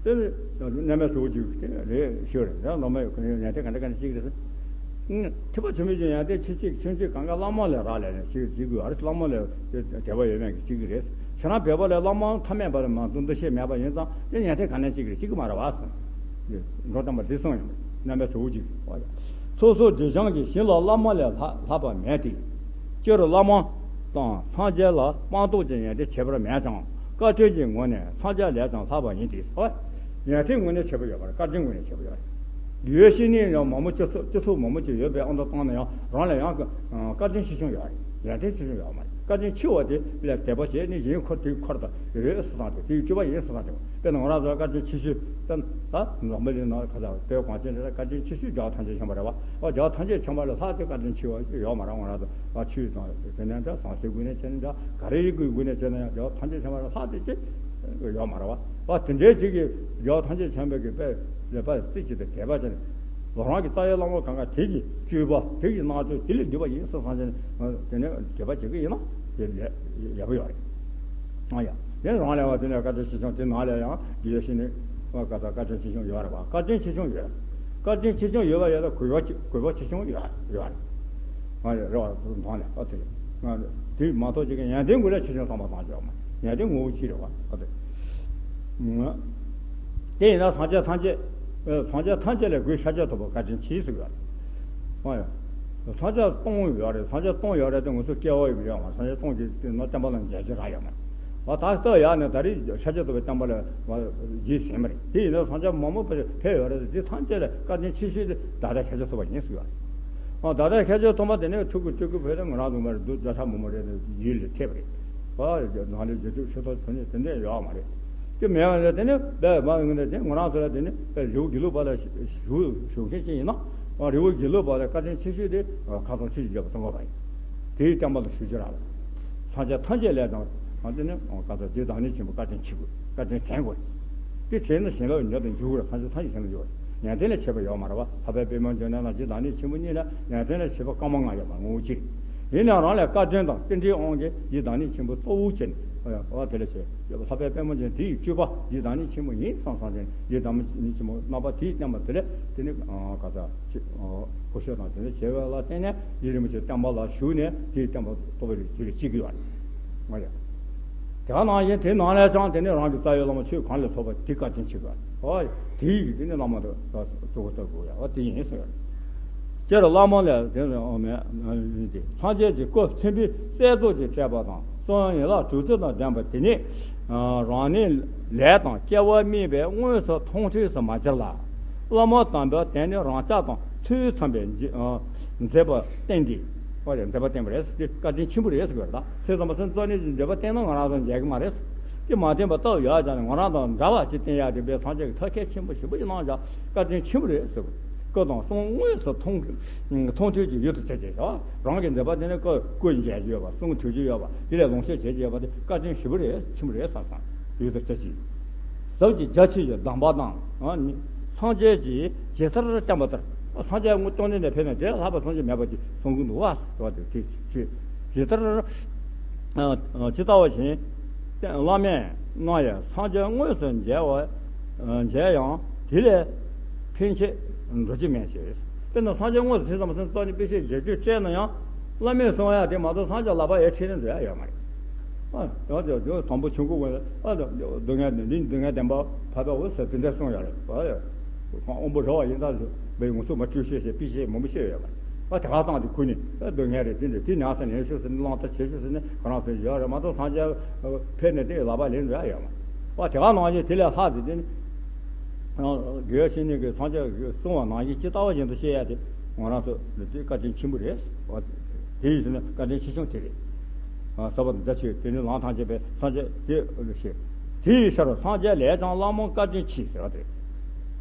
དེ་ནི་རྣལ་མའི་གཙོ་བོ་གཅིག་དེ་རེད་ཞུ་རེད། རང་བླ་མ་ཡོད་ཁོ་ཡོད་ཡོན་ཏན་ག་འདྲ་ག་འདྲ་གཅིག་རེད་ཟེར། ཐེག་པ་ཆེན་པོའི་ཡོན་ཏན་ཆེ་ཆེ་ཆུང་ཆུང་གང་ག་བླ་མ་ལས་རག་ལས་ནས་ཞིག་ཞིག་དགོས་ཨ་རེད། བླ་མ་ལས་དད་པ་ཡོད་མེད་ཀྱི་གཅིག་གི་རེད། ཁྱེད་རང་བོད་པ་ལས་བླ་མ་ཐ་མལ་པ་ལས་མ་འདུ་འདུ་ཤེས་མེད་པ་ཡིན་ཙང་དེ་ཡོན་ཏན་ག་ནས་གཅིག་རེད། གཅིག་གི་མ་རེད་བ་གསུངས། འགྲོ་དམ་པ་འདི་གསུངས་ཡོད། རྣམ་པའི་གཙོ་བོ་གཅིག་རེད། སོ་སོ་རྗེས་འཇོམས་ཀྱི་ཞིང་ལ་བླ་མ་ལས་ལྷག་ལྷག་པ་མེད་དེ། སྤྱིར་བླ་མ་དང་སངས་རྒྱས་ལ་སྤངས་རྟོགས་ཀྱི་ཡོན་ཏན་ཁྱད་པར་མེད་ཀྱང་བཀའ་དྲིན་གྱི་ངོ་ནས་སངས་རྒྱས་ལས་ཀྱང་ལྷག་པ་ཡིན་ཏེ། ཨོ། ཡོན་ཏན་ངོས་ནས་ཁྱད་པར་ཡོད་པ་རེད། བཀའ་དྲིན་ངོས་ནས་ཁྱད་པར་ཡོད་རེད། ཡོད་ཤེས་ནི་ཡང་མང་པོ་སྤྱི་ཚོགས་སྤྱི་ཚོགས་མང་པོ་ཅིག་ཡོད་པའི་ཨང་དང་བཏང་ན་ཡང་རང་ལ་ཡང་བཀའ་དྲིན་ཆེ་ཆུང་ཡོད་རེད། ཡོན་ཏན་ཆེ་ཆུང་ཡོད་མ་རེད། བཀའ་དྲིན་ཆེ་བ་དེ་ལས་དད་པ་བྱས་ནས་གཞན་འཁོར་དེའི་འཁོར་དང་ཡོད་སུ་དང་དེ་དེའི་སྤྱོད་པ་ཡིན་སུ་དང་དེ་དཔེར་ན་ང་རང་ཚོ་བཀའ་དྲིན་ཆེ་ཤོས་ད་ད་འཛམ་བུ་གླིང་ནང་ཁ་ཚ་བོད་གངས་ཅན་དེ་ལ་བཀའ་དྲིན་ཆེ་ཤོས་རྒྱལ་བ་ཐམས་ཅད་མཁྱེན་པ་རེད་བ། ཨོ་རྒྱལ་བ་ཐམས་ཅད་མཁྱེན་པ་ལས་ལྷག་དེ་བཀའ་དྲིན་ཆེ་བ་ཡོད་མ་རེད། ང་རང་ཚོ་ཨ་ཆོས་དང་དེ་ནས་ད་ཟང་ཟིང་སྒོ་ནས་བྱས་ན་ད་ག་རེ་ཡི་སྒོ་ནས་བྱས་ན་ཡང་རྒྱལ་བ་ཐམས་ཅད་མཁྱེན་པ་ལས་ལྷག་དེ་ཅི་ཡོད་མ་རེད་བ། ཨོ་དེ་འདྲའི་ཅིག་གི་རྒྱལ་བ་ཐམས་ཅད་མཁྱེན་པའི་གི་དཔེ་ལས་པ་རྩིས་ཀྱི་དེ་དད་པ་བྱས་ནས། རང་གི་རྩ་བའི་བླ་མ་གང་ག་དེ་གི་སྤྱོད་པ་དེ་གི་སྣང་ཚུལ་དེ་ལས་འདུས་པ་ཡིན་བསམ་བསམ་བྱས་ནས་དེ་ནས་དད་པ་བྱེད་ཀྱི་ཡིན་ན་དེ་ལས་ཡག་པོ་ཡོད་རེད། ཨ་ཡ། དེ་རང་ལས་བ་དེ་ནས་བཀའ་དྲིན་ཆེ་ཆུང་དེ་ནང་ལས་ཡང་དགེ་བའི་བཤེས་གཉེན་བཀའ་དྲིན་ཆེ་ཆུང་ཡོད་རེད་བ། བཀའ་དྲིན་ཆེ་ཆུང་ཡོད། བཀའ་དྲིན་ཆེ་ཆུང་ཡོད་པ་ཡོད་ད་གུས་པ་ཆེ་གུས་པ་ཆེ་ཆུང་ཡོད་ཡོད་རེད། ཨ་ཡ་རེད་བ། དེ་ནང་ལས་ཨ་དེ་དེ་མ་གཏོགས་ཅིག་གི་ཡོན་ཏན་གུ་ལས་ཆེ་ཆུང་བསམ་པ་བཏང་ཆོག་མ། ཡོན་ཏན་ངོ་བོ་གཅིག་རེད་བ། ཨ་དེ། དེ་ཡིན་ན་སངས་རྒྱས་ཐམས་ཅད། སངས་རྒྱས་ཐམས་ཅད་ལས་གུས་ཤཱཀྱ་ཐུབ་པ་བཀའ་དྲིན་ཆེ་ཟེར་གི་ཡོད་རེད། ཨ་ཡ། སངས་རྒྱས་སྟོང་ཡོད་རེད། སངས་རྒྱས་སྟོང་ཡོད་རེད་དེ་ང་ཚོ་སྐལ་བ་ཡོད་མ་རེད། སངས་རྒྱས་སྟོང་གི་དེ་ནོ་བསྟན་པ་ལ་མཇལ་རྒྱུ་རག་ཡོད་མ་རེད། ཨ་ད་ལྟ་ཡག་ནས་ད་རེས་ཤཱཀྱ་ཐུབ་པའི་བསྟན་པ་ལ་རྗེས་ཟིན་པ་རེད། དེ་ཡིན་ན་སངས་རྒྱས་མང་པོ་ཕེབས་ཡོད་རེད་དེ་ཐམས་ཅད་ལས་བཀའ་དྲིན་ཆེ་ཤོས་དེ་ད་ལྟ་ཤཱཀྱ་ཐུབ་པ་ཡིན་ཟེར་གི་ཡོད་རེད། ཨ་ད་ལྟ་ཤཱཀྱ་ཐུབ་པ་དེ་ནས་ཕྲུ་གུ་སྤྲུལ་སྐུ་ཕེབས་ཏེ་ང་རང་ཚོ་མར་བདུད་བརྒྱ་ཕྲག་མང་པོ་རེད་ཡུལ་ལ་ཐེབས་པ་རེད། ཨ་ནང་ལས་རྗེས་འཇུག་ཆོས་ཐོག་ཐོན་ནས་དེ་འདྲས་ཡོད་མ་རེད། དེ་མེད་པ་ལ་དེ་ནས་དཔེ་མ་ཡིན་ན་དེ་ང་རང་ཚོ་ལ་དེ་ནས་དཔེ་རི་བོ་དགེ་ལུགས་པ་ལ་བཞུགས་བཞུགས་མཁན་ཅིག་ཡིན་ན། ཨ་རི་བོ་དགེ་ལུགས་པ་ལ་བཀའ་དྲིན་ཆེ་ཤོས་དེ་ཁ་སང་ཆོས་ཀྱི་རྒྱལ་པོ་ཙོང་ཁ་པ་ཡིན། དེའི་བསྟན་པ་ལ་ཞུ་རྒྱུ་རག་ལ། སངས་རྒྱས་ཐམས་ཅད་ལས་དང་དེ་ནས་ག་ཚོད་རྗེ་བདག་ཉིད་ཆེན་པོ་བཀའ་དྲིན་ཆེ་དགོས། བཀའ་དྲིན་དྲན་དགོས། དེ་དྲན་ན་བྱིན་རླབས་ཉག་ཏུ་འཇུག་དགོས། སངས་རྒྱས་ཐམས་ཅད་བྱིན་རླབས་འཇུག་དགོས། ཡོན་ཏན་ལས་ཆད་པ་ཡོད་མ་རེད་བ། ལྷག་པའི་པདྨ་འབྱུང་གནས་དང་རྗེ་བདག་ཉིད་ཆེན་པོ་གཉིས་ལ་ཡོན་ཏན་ལས་ཆད་པ་སྐར་མ་ལྔ་ཡོད་མ་རེད། ངོ་བོ་གཅིག་རེད། ཡིན་ནའང་རང་ལས་བཀའ་དྲིན་དང་རྟེན་འབྲེལ་དབང་གིས་རྗེ་བདག་ཉིད་ཆེན་པོ་གཙོ་བོ་བྱས་ནས་ཨ་དེ་ལས་ཆད་ཡོད་པ། ལྷག་པའི་པདྨ་འབྱུང་གནས་དེ་ཡི་སྤྱོད་པ་རྗེ་བདག་ཉིད་ཆེན་པོ་ཡིན་བསམ་བསམ་བྱས་ནས་རྗེ་བདག་ཉིད་ཆེན་པོ་རྣམ་པ་དེའི་བསྟན་པ་དེ་ལས་དེ་ནི་ག་ས་ཆེ་གོ་ཤེས་དང་དེ་ལས་བྱས་པ་ལ་བརྟེན་ནས་རྗེ་རིན་པོ་ཆེ་བསྟན་པ་ལ་ཞུགས་ནས་དེའི་བསྟན་པ་རྟོགས་པའི་རྒྱུད་ལ་སྐྱེས་ཀྱི་ཡོད་རེད། ང་རེད། དེ་ག་ནང་བཞིན་དེ་ནང་ལས་ཀྱང་དེ་ནི་རང་གི་རྩ་བའི་བླ་མ་ཆོས་གང་ལས་ཐོབ་པ་དེ་བཀའ་དྲིན་ཆེ་དགོས། ཨོ། དེ་ཡིས་དེ་ནི་བླ་མ་དང་གཙོ་བོ་ལྟ་དགོས་ཡ། ཨོ་དེ་ཡིན་ཟེར། སྤྱིར་བླ་མ་ལས་དེ་ནི་ཨོ་མེད་དེ་སངས་རྒྱས་ཀྱི་སྐུ་མཚན་དཔེའི་གསལ་བཟོ་གྱིས་སྤྲས་པ་དང་གསུང་དབྱངས་ཡན་ལག་དྲུག་ཅུ་དང་ལྡན་པ་དེ་ཉིད་རང་གནས་ལས་དང་སྐྱེ་བ་སྨིན་པས་དངོས་སུ་མཐོང་ཐོས་སུ་མ་གྱུར་ལ། བླ་མ་དམ་པ་དེ་ནི་རང་ཅག་དང་ཐུགས་འཚམ་པའི་མཛད་པ་བསྟན་ཏེ། ཨོ་ཡ་མཛད་པ་བསྟན་པ་རེད་ཟེར་ཏེ་བཀའ་དྲིན་ཆེན་པོ་རེད་ཟེར་གི་རེད། ད་ཚེ་ཟམ་པ་སེམས་རྩ་ནས་ཀྱི་མཛད་པ་བསྟན་ན་ང་རང་ཚོ་མཇལ་གི་མ་རེད། དེ་མ་བསྟན་པ་སྟབས་ཡག་ཅག་ནས་ང་རང་དང་འདྲ་བ་ཅིག་བསྟན་ཡག་དེ་དཔེ་སངས་རྒྱས་ཀྱི་ཐབས་མཁས་ཆེན་པོ་ཞེ་པོ་ཅིག་གནང་བཞག་བཀའ་དྲིན་ཆེན་པོ་རེད་ཟེར་གི། སྐུ་དང་གསུང་དངོས་སུ་མཐོང་མཐོང་ཐོས་ཀྱི་ཡུལ་དུ་བྱེད་ཅེས་བྱ་བ། རང་གི་མཛད་པ་དེ་ནི་སྐུ་སྐུ་མཇལ་རྒྱུ་ཡོད་པ་གསུང་ཐོས་རྒྱུ་ཡོད་པ་དེ་ལས་ལོངས་སྤྱོད་བྱེད་རྒྱུ་ཡོད་པ་དེ་བཀའ་དྲིན་ཞེ་པོ་རེད་ཆེན་པོ་རེད་བསམ་བསམ་ཡུལ་དུ་བྱེད་ཅིང་། ཟབ་ཀྱི་རྒྱ་ཆེ་བའི་གདམས་པ་དང་། སངས་རྒྱས་ཀྱིས་ཇི་ལྟར་བསྟན་པ་ལྟར། སངས་རྒྱས་དངོས་བཅོམ་ལྡན་འདས་ཕེབས་ནས་དེ་ལྷག་པ་སངས་རྒྱས་མེད་པ་ཅིག་གསུང་གི་འདུག་བ་ཟེར་བ་དེ་དེ་ཆོས་ཇི་ལྟར། ཇི་ལྟ་བ་བཞིན། བླ་མས་གནང་ཡང་སངས་རྒྱས་དངོས་སུ་མཇལ་བ། མཇལ་ཡང་དེ་ལས་ཕན་ཆད་འགྲོ་རྒྱུ་མེད་ཅེས། དཔེར་ན་སངས་རྒྱས་དངོས་སུ་ཐོས་ཙམ་ཟིན་རྩ་ནས་དཔེ་ཆའི་རྒྱས་བསྡུས་བཀྲལ་ན་ཡང་། བླ་མས་གསུང་ཡ་དེ་མ་གཏོགས་སངས་རྒྱས་ལག་པ་ཡར་ཁྲིད་ནས་འགྲོ་ཡ་ཡོད་མ་རེད། ཨ་ཡང་དེ་དེ་དང་པོ་ཆོས་འཁོར་དབང་ལ་ཨ་དེ་སྡུག་བསྔལ་འདི་འདི་སྡུག་བསྔལ་བདེན་པ་ཕ་ཕ་འོ་ཟེར་དེ་འདྲ་གསུངས་ཡོད་རེད། ཨ་ཡ། དབང་པོ་རོ་བ་ཡིན་ད་བའི་ངོ་སོ་མ་བཅོས་ཤེས་ཤེས་པི་ཤེས་མང་པོ་ཤེས་ཡོད་མ་རེད། ཨ་དེ་ག་སྟངས་དེ་ཁུ་ནི་ཨ་སྡུག་བསྔལ་རེད་དེ་འདྲ་དེ་ཉག་ས་ལེན་ཤོག་ཟེར་ནས་བླང་དོར་བྱེད་ཤོག་ཟེར་ནས་ཁོ་རང་ཚོ་ཡོད་རེད་མ་གཏོགས་སངས་རྒྱས་ཕེབས་ནས་དེ་ལག་པ་ལེན་འགྲོ་ཡ་ཡོད་མ་རེད། ཨ་དེ་ག་ནང་བཞིན་དེ་ལས་ལྷག་དེ་དེ་ནི། དགེ་བའི་བཤེས་གཉེན་གྱིས་སངས་རྒྱས་ཀྱིས་གསུངས་པ་ནང་བཞིན་ཇི་ལྟ་བ་བཞིན་དུ་ཤེས་ཡ་དེ་ང་རང་ཚོ་ལ་དེ་བཀའ་དྲིན་ཆེན་པོ་རེད། དེ་ཡིན་ཟེར་ན་བཀའ་དྲིན་ཆེ་ཆུང་དེ་རེད། ཟབ་པ་དང་རྒྱ་ཆེ་བའི་དེ་ནི་ལམ་ཐམས་ཅད་པའི་སངས་རྒྱས་དེ་ལ་ཤེས། དེ་ཡི་ཕྱིར་སངས་རྒྱས་ལས་ཀྱང་བླ་མ་བཀའ་དྲིན་ཆེ་ཟེར་བ་དེ་རེད།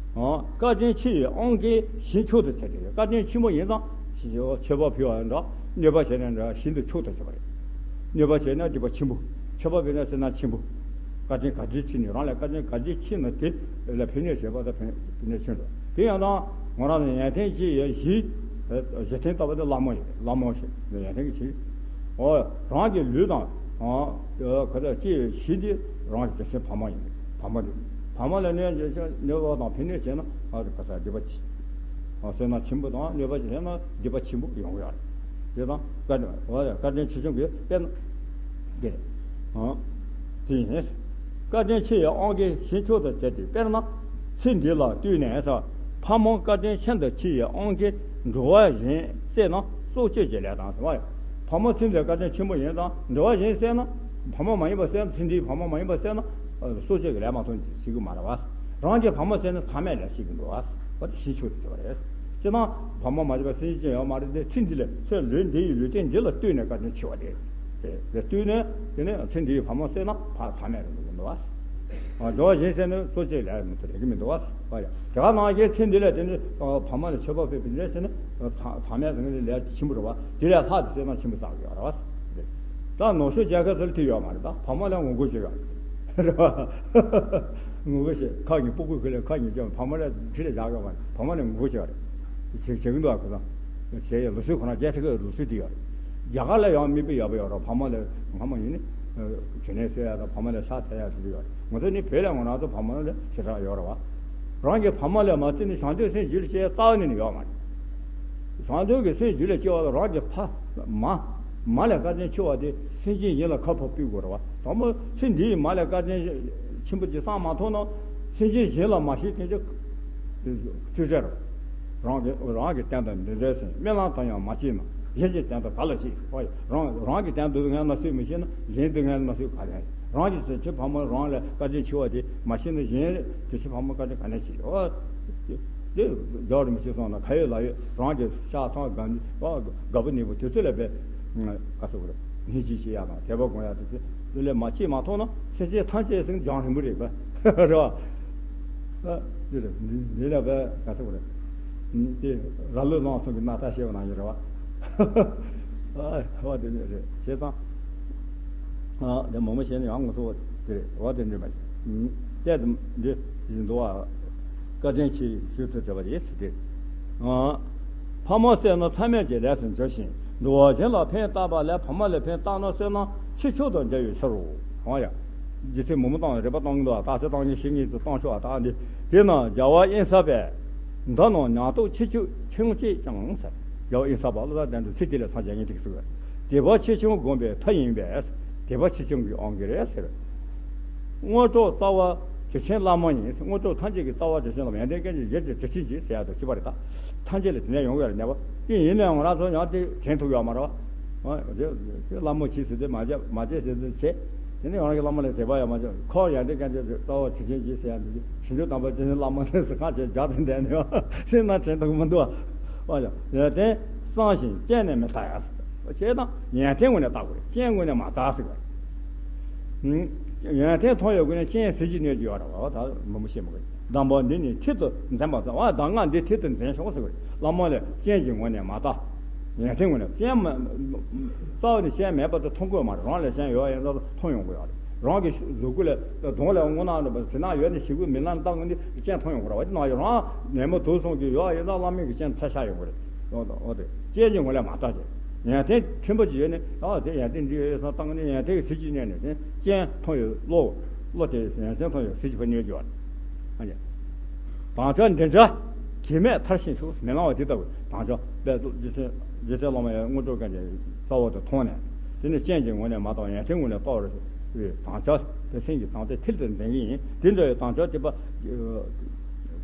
བཀའ་དྲིན་ཆེ་ཡི་དབང་གིས་ཞིང་མཆོག་ཏུ་བྱེད་དེ་བཀའ་དྲིན་ཆེན་པོ་ཡིན་ཙང་མཆོད་པ་ཕུལ་བ་འདྲ་གནོད་པ་བྱས་ན་འདྲ་ཞིང་དུ་མཆོག་ཏུ་བྱེད་པ་རེད། གནོད་པ་བྱས་ན་སྡིག་པ་ཆེན་པོ། མཆོད་པ་ཕུལ་ན་བསོད་ནམས་ཆེན་པོ། བཀའ་དྲིན་ག་དྲིན་ཆེ་ནི་རང་ལ་བཀའ་དྲིན་ག་དྲིན་ཆེ་ན་དེ་ལ་ཕན་གནོད་བྱེད་པ་དང་ཕན་གནོད་ཆེན་འགྲོ། དེ་ཡང་དང་ང་རང་ལ་ཡོན་ཏན་ཅི་ཡོད་གཞི། གཞི་རྟེན་ལྟ་བུ་དེ་བླ་མ་ཡོད་བླ་མ་ཞེས་ཡོན་ཏན་གྱི་ཆེ། ཨོ་རང་གི་ལུས་དང་། ཨོ་ག་ད་ཅི་ཡོད་གཞི་དེ་རང་གི་རྒྱུ་མཚན་ཕ་མ་ཡིན། ཕ་མ་དེ་ཕ་མ་ལ་གནོད་བྱེད་གནོད་པ་དང་ཕན་གནོད་བྱས་ན་ཨ་དེ་ག་ས་སྡིག་པ་ཆེ། ཨོ་བསོད་ནམས་ཆེན་པོ་དང་གནོད་པ་ཆེ་ན་སྡིག་པ་ཆེན་པོ་ཡོང་གི་ཡོད་རེད། དེ་དང་བཀའ་དྲིན་བཀའ་དྲིན་ཆེ་ཆུང་གི་དཔེར་ན། དེ་རེད། དེ་ཡིན། བཀའ་དྲིན་ཆེ་ཡི་དབང་གིས་ཞིང་མཆོག་ཏུ་བྱེད་དེ་དཔེར་ན། ཚེ་འདི་ལ་ལྟོས་ནས་ས། ཕ་མ་བཀའ་དྲིན་ཤིན་ཏུ་ཆེ་ཡི་དབང་གིས་འགྲོ་བ་གཞན་བསད་ན་སྲོག་གཅོད་ཀྱི་ལས་དང་ཟེར་བ་ཡང་། ཕ་མ་ཚེ་འདིར་བཀའ་དྲིན་ཆེན་པོ་ཡིན་ཙང་འགྲོ་བ་གཞན་བསད་ན། ཕ་མ་མ་ཡིན་པ་བསད་ན་ཚེ་འདིའི་ཕ་མ་མ་ཡིན་པ་བསད་ན། སྲོག་གཅོད་ཀྱི་ལས་མ་མཐོང་ཞིག་གི་མ་རེད་བ། རང་གི་ཕ་མ་བསད་ན་ཚང་མས་ལས་བྱེད་ཀྱི་འགྲོ་བ། བ་དེ་ཞིང་མཆོག་ཏུ་བྱེད་པ་རེད། ཅེ་ན། ཕ་མ་མ་བྱས་པ་སེམས་ཅན་ཡོད་མ་རེད་དེ་ཚེ་འདི་ལ་ཚེ་ལུས་འདི་ཡི་ལུས་རྟེན་འདི་ལ་ལྟོས་ནས་བཀའ་དྲིན་ཆེ་བ་རེད། དེ་ལ་ལྟོས་ནས་དེ་ནས་ཚེ་འདི་ཡི་ཕ་མ་བསད་ན་ཕ་ཚང་མས་རེད་འདུག་འདུག་བ། འགྲོ་བ་གཞན་བསད་ན་སྲོག་གཅོད་ལས་མི་ཐུབ་རེད་ཀྱི་མི་འདུག་བ། བ་ཡ་དེ་ག་ནང་བཞིན་ཚེ་འདི་ལ་དེ་ནི་ཕ་མ་ལ་མཆོད་པ་ཕུལ་བ་འདྲ་བྱས་ན་ཚང་མས་ཟེར་ན་ལས་ཆེན་པོ་རེད་བ། དེ་ལས་ལྷག་ཏུ་བསད་ན་ཆེན་པོ་བསགས་ཡོད་རེད་བ། ད་ནུབ་ཕྱོགས་རྒྱལ་ཁབ་ཚོ་ལ་དེ་ཡོད་མ་རེད། ད་ཕ་མ་ལ་ངོ་རྒོལ་བྱེད་ཡོད་རེད་བ། ངོ་རྒོལ་བྱེད་ཁ་གཉིས་སྤུ་གུ་ཁུ་ལ་ཁ་གཉིས་ཀྱང་ཕ་མ་ལ་ཁྲིད་ལ་བཞག་ཡོད་མ་རེད། ཕ་མ་ལ་ངོ་རྒོལ་བྱེད་ཡོད་རེད། བྱེད་བྱེད་ཀྱི་འདུག་ཨ། ཁོ་ཚོ་བྱེད་ཡ་ལུགས་སྲོལ་ཁོ་རང་རྒྱ་ཆེ་གི་ལུགས་སྲོལ་དེ་ཡོད་རེད། རྒྱ་གར་ལ་ཡང་མིག་དཔེ་ཡག་པོ་ཡོད་རེད། ཕ་མ་ལ་ཕ་མ་ཡིན་ནི་གྱོན་ནས་གསོ་ཡ་དང་ཕ་མ་ལ་ཕྱག་འཚལ་ཡ་དེ་ཚོ་ཡོད་རེད། ང་ཚོ་ནི་བོད་ལ་ང་རང་ཚོ་ཕ་མ་ལ་ཞེ་དྲག་ཡོད་རེད་བ། རང་གི་ཕ་མ་ལ་མ་བརྩིས་ནས་བྱང་སྟོན་སེམས་རྒྱུད་ལ་སྐྱེ་ཡ་རྩ་བ་ནས་ནི་ཡོད་མ་རེད། བྱང་སྟོན་གྱི་སེམས་རྒྱུད་ལ་སྐྱེ་བ་ལ་རང་གི་ཕ་མ་མ་ལས་བཀའ་དྲིན་ཆེ་བ་དེ་སེམས་ཅན་གཞན་ལ་ཁ་ཕོ་ཕུལ་དགོས་རེད་བ། དང་པོ་ཚེ་འདིའི་མ་ལས་བཀའ་དྲིན་ཆེན་པོ་ཅིག་བསམ་མ་ཐུབ་ན་སེམས་ཅན་གཞན་ལ་མ་བྱེད་དེ་ཚོ་སྤྲོས་བྲལ་རེད། རང་གི་རང་གི་སྟེང་དུ་འདི་འདྲའི་ཟིན་རྨི་ལམ་དང་ཡང་མ་སྐྱེས་ན་གཞན་གྱི་སྟེང་དུ་ག་ལ་སྐྱེས། ཨོ་ཡ། རང་རང་གི་སྟེང་དུ་ངན་ན་སུས་མི་ཤེས་ན་གཞན་དུ་ངན་ན་སུས་ག་ལ་ཤེས། རང་གི་ཚེ་ཕ་མ་རང་ལ་བཀའ་དྲིན་ཆེ་བ་དེ་མ་ཤེས་ན་གཞན་དེ་ཚེ་ཕ་མ་བཀའ་དྲིན་ག་ནས་ཆེ། ཨོ། དེ་རྒྱག་རེ་མི་ཤེས་སོང་ན་ཁ་ཡོད་ལག་ཡོད་རང་གི་ཤ་ཚང་དགའ་ནི་ཨོ་དགའ་པོ་ནི་པོ་དེ་ཚོ་ལ་བས་ག་ཚོད་རེད། སྙིང་རྗེ་ཆེ་ཡ་དང་དད་པ་སྒོམ་ཡ་དེ་ཚོ་དེ་ལས་མ་སྐྱེས་མ་ཐོག་ན་སེམས་ཅན་ཐམས་ཅད་སེམས་སྦྱངས་རིང་པོ་རེད་པ། རེད་བ། འདི་ལ་བས་ག་ཚོད་རེད། དེ་ར་ལུག་ལང་སོང་གི་སྣ་ཐག་ཤེས་པ་ནང་བཞིན་རེད་བ། ཨ་བ་དེ་ནས་རེད་བྱས་ཙང་། ཨ་དེ་མོ་མོ་བྱས་ནས་ཡང་ངོ་ཚོ་དེ་རེད་བ་དེ་འདྲ་མ་བྱེད། ཨ་དེ་འདི་བཞིན་དུ་བ། བཀའ་དྲིན་ཆེ་ཞུ་ཚུལ་བྲལ་བ་རེད་ཟེར་ཏེ། ཨ་ཕ་མ་བསད་ན་མཚམས་མེད་ཀྱི་ལས་སུ་འགྱུར་ཞིང་འདུལ་བ་གཞན་ལ་ཕན་བཏགས་པ་ལས་ཕ་མ་ལ་ཕན་བཏགས་ན་བསོད་ནམས་ཆེ་མཆོག་དང་འདྲ་བའི་ཕྱིར་རོ། ཨ་ཡ། རྗེ་བཙུན་མི་མོ་བཏང་རེ་པ་བཏང་གི་འདུག་ཨ་རྟགས་གསལ་བཏང་གི་ཤེས་ངེས་སུ་བཏང་ཆོག་ཨ་ད་འདི། དེས་ན་རྒྱལ་བ་དབེན་ས་པས། འདི་རྣམས་ཉམས་རྟོགས་ཆེ་ཆུང་ཆུང་བྱེད་ཀྱང་ཟེར། རྒྱལ་བ་དབེན་ས་པ་ལ་དང་དུ་ཚིག་དེ་ལས་ས་རྒྱ་ངེས་ཏིག་ཟེར་བས། དད་པ་ཆེ་ཆུང་བསྒོམ་པའི་མཐའ་ཡིན་པས། དད་པ་ཆེ་ཆུང་གི་དབང་གིས་རེད་ཟེར། དངོས་གྲུབ་རྩ་བ་དྲིན་ཆེན་བླ་མ་ཡིན། དངོས་གྲུབ་ཐམས་ཅད་ཀྱི་རྩ་བ་དྲིན་ཆེན་བླ་མ་ཡོན་ཏན་སྐད་ཅིག་ཡོད་ཀྱི་དྲིན་ཆེན་གྱིས་ཟེར་ཡ་དང་གཅིག་པ་རེད་ད། ཐམས་ཅད་ལ་དེ་ནས་ཡོང་གི་ཡོད་རེད་ནས་པ། དེ་ཡིན་ནའང་ང་རང་ཚོ་ཡང་དེ་དྲན་ཐུབ་ཡོད་མ་རེད་བ། ཨ་དེ་དེ་བླ་མ་གྱིས་ཟེར་དེ་མ་བྱས་མ་བྱས་ཟེར་དེ་བྱས། དེ་ནས་ང་རང་གི་བླ་མ་ལ་དད་པ་ཡང་མ་བྱས་ཁོ་ཡང་དེ་སྐད་ཆ་རྩ་བ་དྲིན་ཆེན་གྱིས་ཟེར་ཡང་དེ་ཞིང་ཆུ་དམ་པ་དེ་ནི་བླ་མ་ལས་ཟེར་ཁ་བྱས་རྒྱག་དེ་བསྡད་ནས་བ་སེམས་ནང་དྲན་ཐུབ་མི་འདུག་བ། ཨ་ཡ་ཡོན་ཏན་གསང་ཞིང་སྤྱན་ནས་མི་ལྟ་ཡ་ཟེར། བྱས་ཙང་ཡོན་ཏན་ངོས་ནས་ལྟ་དགོས་རེད། སྤྱན་ངོས་ནས་མ་ལྟ་ཟེར་བ། ཡོན་ཏན་མཐོང་ཡོད་དགོས་ན་སྤྱན་ཟིལ་གྱིས་གནོན་རྒྱུ་ཡོད་རེད་བ། ད་མི་མོ་ཤེས་མ་དགོས། གདམས་པ་འདི་ནི་ཐད་དུ་འཛིན་པ་དང་བ་གདམས་ངག་འདི་ཐད་དུ་འཛིན་ཤོག་ཟེར་བ་རེད། བླ་མ་ལ་སྤྱན་གྱི་ངོས་ནས་མ་ལྟ། ཡོན་ཏན་ངོས་ནས་སྤྱན་མ་རྩ་བ་ནས་སྤྱན་མེད་པ་དེ་མཐོང་དགོས་མ་རེད། རང་ལ་སྤྱན་ཡོད་ཡིན་ཙང་མཐོང་ཡོང་གི་ཡོད་རེད། རང་གི་གཟུགས་སྐུ་ལ་གདོང་ལ་དངོས་སྣང་འདྲ་པོ་དེ་ན་ཡོད་ནས་ཞིག་པོ་མི་ལ་བཏང་གི་འདི་སྤྱན་མཐོང་ཡོང་གི་རེད་བ། དེ་ན་ཡོད་རང་ནན་མོ་དུག་སོང་གི་ཡོད་ཡིན་ཙང་བླ་མའི་གི་སྤྱན་ཚད་ཤ་ཡོང་གི་རེད། འོ་ད་འོ་དེ་སྤྱན་གྱི་ངོས་ལ་མ་ལྟ་ཞེས། ཡོན་ཏན་ཆེན་པོ་ཅིག་ཡོད་ནས་ཨ་དེ་ཡོན་ཏན་འདི་ཡོད་ཡོད་སོང་བཏང་ནས་ཡོན་ཏན་གྱི་ཟིལ་གྱིས་གནོན་ནས་དེ་སྤྱན་མཐོང་ཡོད་བློ་བློ་དེ་ཡོན་ཏན་མཐོང་ཡོད་ཟིལ་གྱིས་ཕར་གནོན་རྒྱུ་བ། ཨ་ནི། དམ་བཅའ་འདི་འདྲ་གེགས་མེད་མཐར་ཕྱིན་ཤོག་མི་ལང་བ་དེ་ལྟ་བུ་དམ་བཅའ་དཔེ་རྗེ་བཙུན་རྗེ་བཙུན་བླ་མ་ཡང་དངོས་གྲུབ་གན་གྱི་རྩ་བ་དེ་མཐོང་ནས་དེ་ནི་སྤྱན་གྱི་ངོས་ནས་མ་ལྟ་བར་ཡོན་ཏན་ངོས་ནས་ལྟ་བར་བའི་དམ་བཅའ་དེ་སེམས་ཀྱི་དམ་བཅའ་མཐིལ་དུ་འཛིན་གྱི་ཡིན། དེ་འདྲ་བའི་དམ་བཅའ་དེ་པ་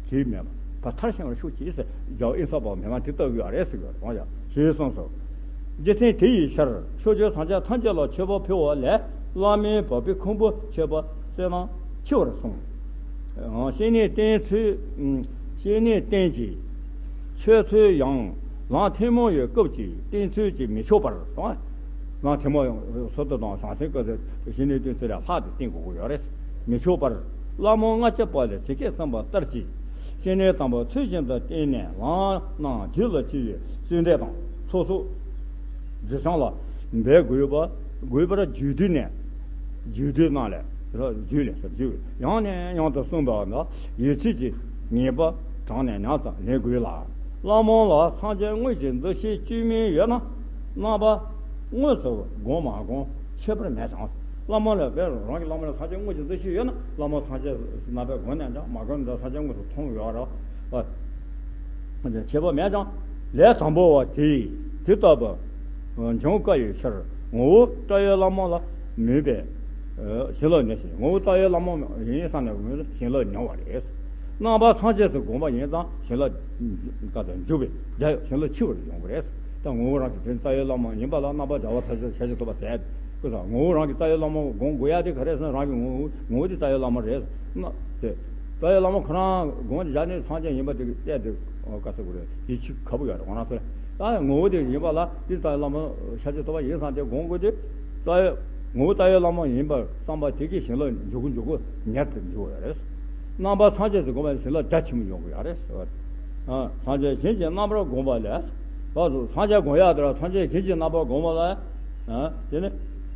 གེགས་མེད་པ་མཐར་ཕྱིན་པར་ཤོག་ཅེས་ཟེར་རྒྱལ་བ་དབེན་ས་པ་མི་མང་དེ་ལྟ་བུ་ཡོད་རེད་ཟེར་གྱི་ཡོད་རེད་ཞེས་གསུངས་སོ། རྗེ་བཙུན་དེ་ཡི་ཕྱིར་ཕྱོགས་བཅུའི་སངས་རྒྱས་ཐམས་ཅད་ལ་མཆོད་པ་ཕུལ་བ་ལས་བླ་མའི་བ་སྤུའི་ཁུང་བུ་ཆོད་པ་བསོད་ནམས་ཆེ་བར་གསུངས། བཤེས་གཉེན་བསྟེན་ཚུལ། བཤེས་གཉེན་བསྟེན་ཅིང་མཆོད་ཚུལ་ཡང་། ལམ་ཐུན་མོང་བའི་སྐབས་ཀྱི་བསྟེན་ཚུལ་གྱིས་མི་ཆོག་པར་གསུངས། ལམ་ཐུན་མོང་སོ་ཐར་དང་བྱང་སེམས་སྐབས་སུ་བཤེས་གཉེན་བསྟེན་ཚུལ་ལས་ལྷག་ཏུ་བསྟེན་དགོས་ཀྱི་ཡོད་རེད། མི་ཆོག་པར། བླ་མ་ལྔ་བརྒྱ་པ་ལས་ཇི་སྐད་གསུངས་པ་ལྟར་གྱི། བཤེས་གཉེན་དམ་པ་ཚུལ་བཞིན་དུ་བསྟེན་ནས་ལམ་རྣམས་རྒྱུད་ལ་སྐྱེ་བའི་བརྩོན་འགྲུས་དང་ཚོགས་གསོག་རྗེས་བསྐྱངས་ལ་འབད་དགོས་པ་དགོས་པར་རྒྱུད་སྡེ་ནས་རྒྱུད་སྡེ་རྣམས་ལས་རྒྱུད་ལས་རྒྱུད་ཡང་ནས་ཡང་དུ་གསུངས་པ་ལ་ཡིད་ཆེས་ཀྱིས་ངེས་པ་དྲངས་ནས་ཉམས་སུ་ལེན་དགོས་ལ། བླ་མ་ལ་སངས་རྒྱས་དངོས་ཀྱི་འདུ་ཤེས་བཅོས་མིན་ཡོད་ན་རྣམ་པ་དངོས་སུ་སྒོམ་མ་སྒོམ་ཁྱད་པར་མེད་ཀྱང་། བླ་མ་ལ་བས་རང་གི་བླ་མ་ལ་སངས་རྒྱས་དངོས་ཀྱི་འདུ་ཤེས་ཡོད་ན་བླ་མ་སངས་རྒྱས་རྣམ་པས་དགོངས་ནས་ཀྱང་མ་དགོངས་ན་སངས་རྒྱས་དངོས་སུ་མཐོང་ཡོད་རེད། ཁྱད་པར་མེད་ཀྱང་ལས་དང་པོ་བ་དེ་དེ་ལྟ་བུ་འབྱུང་དཀའ་བའི་ཕྱིར་ངོ་བོ་བཀྲ་ཡོལ་བླ་མ་ལ་མོས་པས་བྱིན་རླབས་ཉེ་ཞིང་ངོ་བོ་བཀྲ་ཡོལ་བླ་མ་ཡིན་བསམ་ནས་བྱིན་རླབས་ཉུང་བ་རེད། རྣམ་པ་སངས་རྒྱས་སུ་དགོངས་པ་ཡིན་ཙང་བྱིན་རླབས་ཀ་དང་འཇུག་པའི་རྒྱ་ཡོད་བྱིན་རླབས་ཆེ་བར་ཡོང་གི་རེད། ད་ངོ་བོ་རང་གི་དོན་རྩ་བའི་བླ་མ་ཡིན་པ་ལ་རྣམ་པ་བྱ་བ་ཐ་ཤལ་ཤ་ཤི་ཐུབ་པ་ཟད་ཀུ་ས་ངོ་བོ་རང་གི་རྩ་བའི་བླ་མ་དགོངས་དགོས་ཡ་དེ་ག་རེ་ཟེར་ན་རང་གི་ངོ་བོ་ངོ་བོ་དེ་རྩ་བའི་བླ་མ་རེད་ན། དེ་རྩ་བའི་བླ་མ་ཁོ་རང་དགོངས་བཞག་ནས་སངས་རྒྱས་ཡིན་པ་དེ་གི་གཏད་དེ་ག་ས་དགོས་རེད། ཡིད་ཆེས་ཁ་བོ་ཡོད་རེད་ཁོ་རང་ཚོ་ལ། ད་ངོ་བོ་དེ་ཡིན་པ་ལ་དེ་རྩ་བའི་བླ་མ་ཤ་ཤི་ཐུབ་པ་ཡིན་བསམ་དེ་དགོངས་དགོས་དེ་རྩ་བའི་ངོ་བོ་རྩ་བའི་བླ་མ་ཡིན་པར་བསམ་པ་དེ་གི་བྱིན་རླབས་འཇུག་གི་འཇུག་གི་ཉེར་དུ་འཇུག་ཡོད་རེད། རྣམ་པ་སངས་རྒྱས་སུ་དགོངས་པ་ལས་བྱིན་རླབས་རྒྱ་ཆེན་པོ་ཡོང་གི་ཡོད་རེད་ཟེར་བ། ཨ། སངས་རྒྱས་གཞན་གྱི་རྣམ་པར་དགོངས་པ་ལས། བར་དུ་སངས་རྒྱས་དགོངས་ཡག་དེ་ལ་སངས་རྒྱས་གཞན་གྱི་རྣམ་པར་དགོངས་པ་ལ། ཨ། དེ་ནི།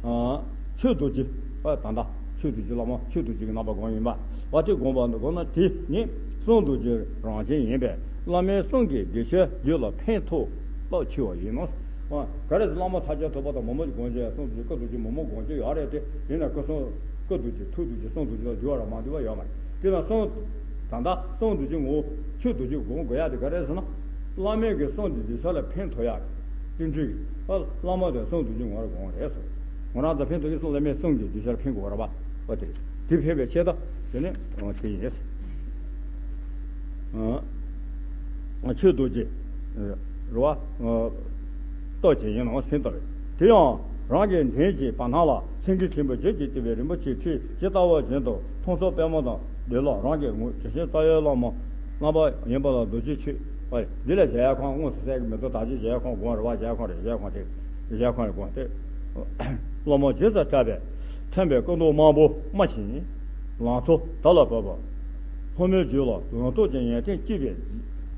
ཨ། ཆོས་རྡོ་རྗེ། ཨ། ད་ལྟ་ཆོས་རྡོ་རྗེ་བླ་མ་ཆོས་རྡོ་རྗེ་གི་རྣམ་པར་དགོངས་ཡིན་པ། བ་དེ་དགོངས་པ་འདི་དགོངས་ན་དེ་ནི་གསུང་རྡོ་རྗེ་རང་བཞིན་ཡིན་པས། བླ་མའི་གསུང་གིས་གདུལ་བྱའི་རྒྱུད་ལ་ཕན་ཐོགས་རླབས་ཆེ་བ་ཡིན་ནོ། ཨ། ག་རེ་ཟེར། བླ་མ་ས་སྐྱ་ཐོབ་པ་དང་མོན་པ་སྒོམ་རྒྱུ་ཡང་གསུང་རྡོ་རྗེ་སྐུ་རྡོ་རྗེ་མོན་པ་སྒོམ་རྒྱུ་ཡོད་རེད་དེ། ཡིན་ན་སྐུ་གསུང་སྐུ་རྡོ་རྗེ་ཐུགས་རྡོ་རྗེ་གསུང་རྡོ་རྗེ་ལ་འགྱུར་བ་རང་མ་འདུས་པ་ཡོད་མ་རེད། དེ་ལ་གསུང་། ད་ལྟ་གསུང་རྡོ་རྗེ་ངོ་བོ་ཆོས་རྡོ་རྗེ་སྒོམ་དགོས་ཡག་དེ་ག་རེ་ཟེར་ན། བླ་མའི་གི་གསུང་དེ་གདུལ་བྱ་ལ་ཕན་ཐོགས་ཡག་གི་བརྩོན་འགྲུས་ཀྱི། ཨ། བླ་མ་དེ་གསུང་རྡོ་རྗེ་ངོ་བོར་སྒོམ་རེད་ཟེར། ངོ་རང་ད་ཕན་ཐོགས་ཀྱི་གསུང་། བླ་མའི་གསུང་གིས་གདུལ་བྱར་ཕན་དགོས་ར་བ། ཨོ་དེ་རེད། དེ་ཕན་པའི་ཆེད་དུ་དེ་ནི་དེ་ཡིན། ཨ། ཆོས་རྡོ་རྗེ་རེད་བ། སྟོབས་ཆེན་ཡིན་ནོ་ཟེར་ལྟ་བས། དེ་ཡང་རང་གི་འདྲེན་གྱི་བར་སྣང་ལ་སེང་གེ་ཆེན་པོ་བརྗིད་ཀྱིས་བཏེགས་པའི་རིན་པོ་ཆེའི་ཁྲི་ཇི་ལྟ་བ་བཞིན་དུ་མཐོང་ཚོར་པད་མ་དང་ལྡན་ལ། རང་གི་ངོ་ཇི་བཞིན་རྩ་བའི་བླ་མ་རྣམ་པ་ཡིན་པ་ལ་རྡོ་རྗེ་ཆོས། ཨ། འདི་ལ་གཞལ་ཡས་ཁང་དངོས་སུ་གསལ་གྱི་མི་འདུག་ད་ཅི་གཞལ་ཡས་ཁང་དགོངས་རེད་བ། གཞལ་ཡས་ཁང་རེད། གཞལ་ཡས་ཁང་དེ་གཞལ་ཡས་ཁང་རེད་དགོངས་ཏེ། སློབ་མ་རྗེས་སུ་གྲགས་པས་ཕྲེང་བའི་སྐུ་མདོག་དམར་པོ་སྨྲ་ཞིང་། ལང་ཚོ་དར་ལ་བབས་པ། ལྷོ་མོའི་རྒྱུད་ལ་ལུང་རྟོགས་ཀྱི་ཡོན་ཏན་སྐྱེས་པའི།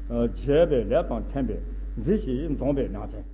ཨ། བྱས་པའི་ལས་དང་མཐུན་པའི་མཛེས་ཤིང་འཛོམས་པའི་ནང་ཚན།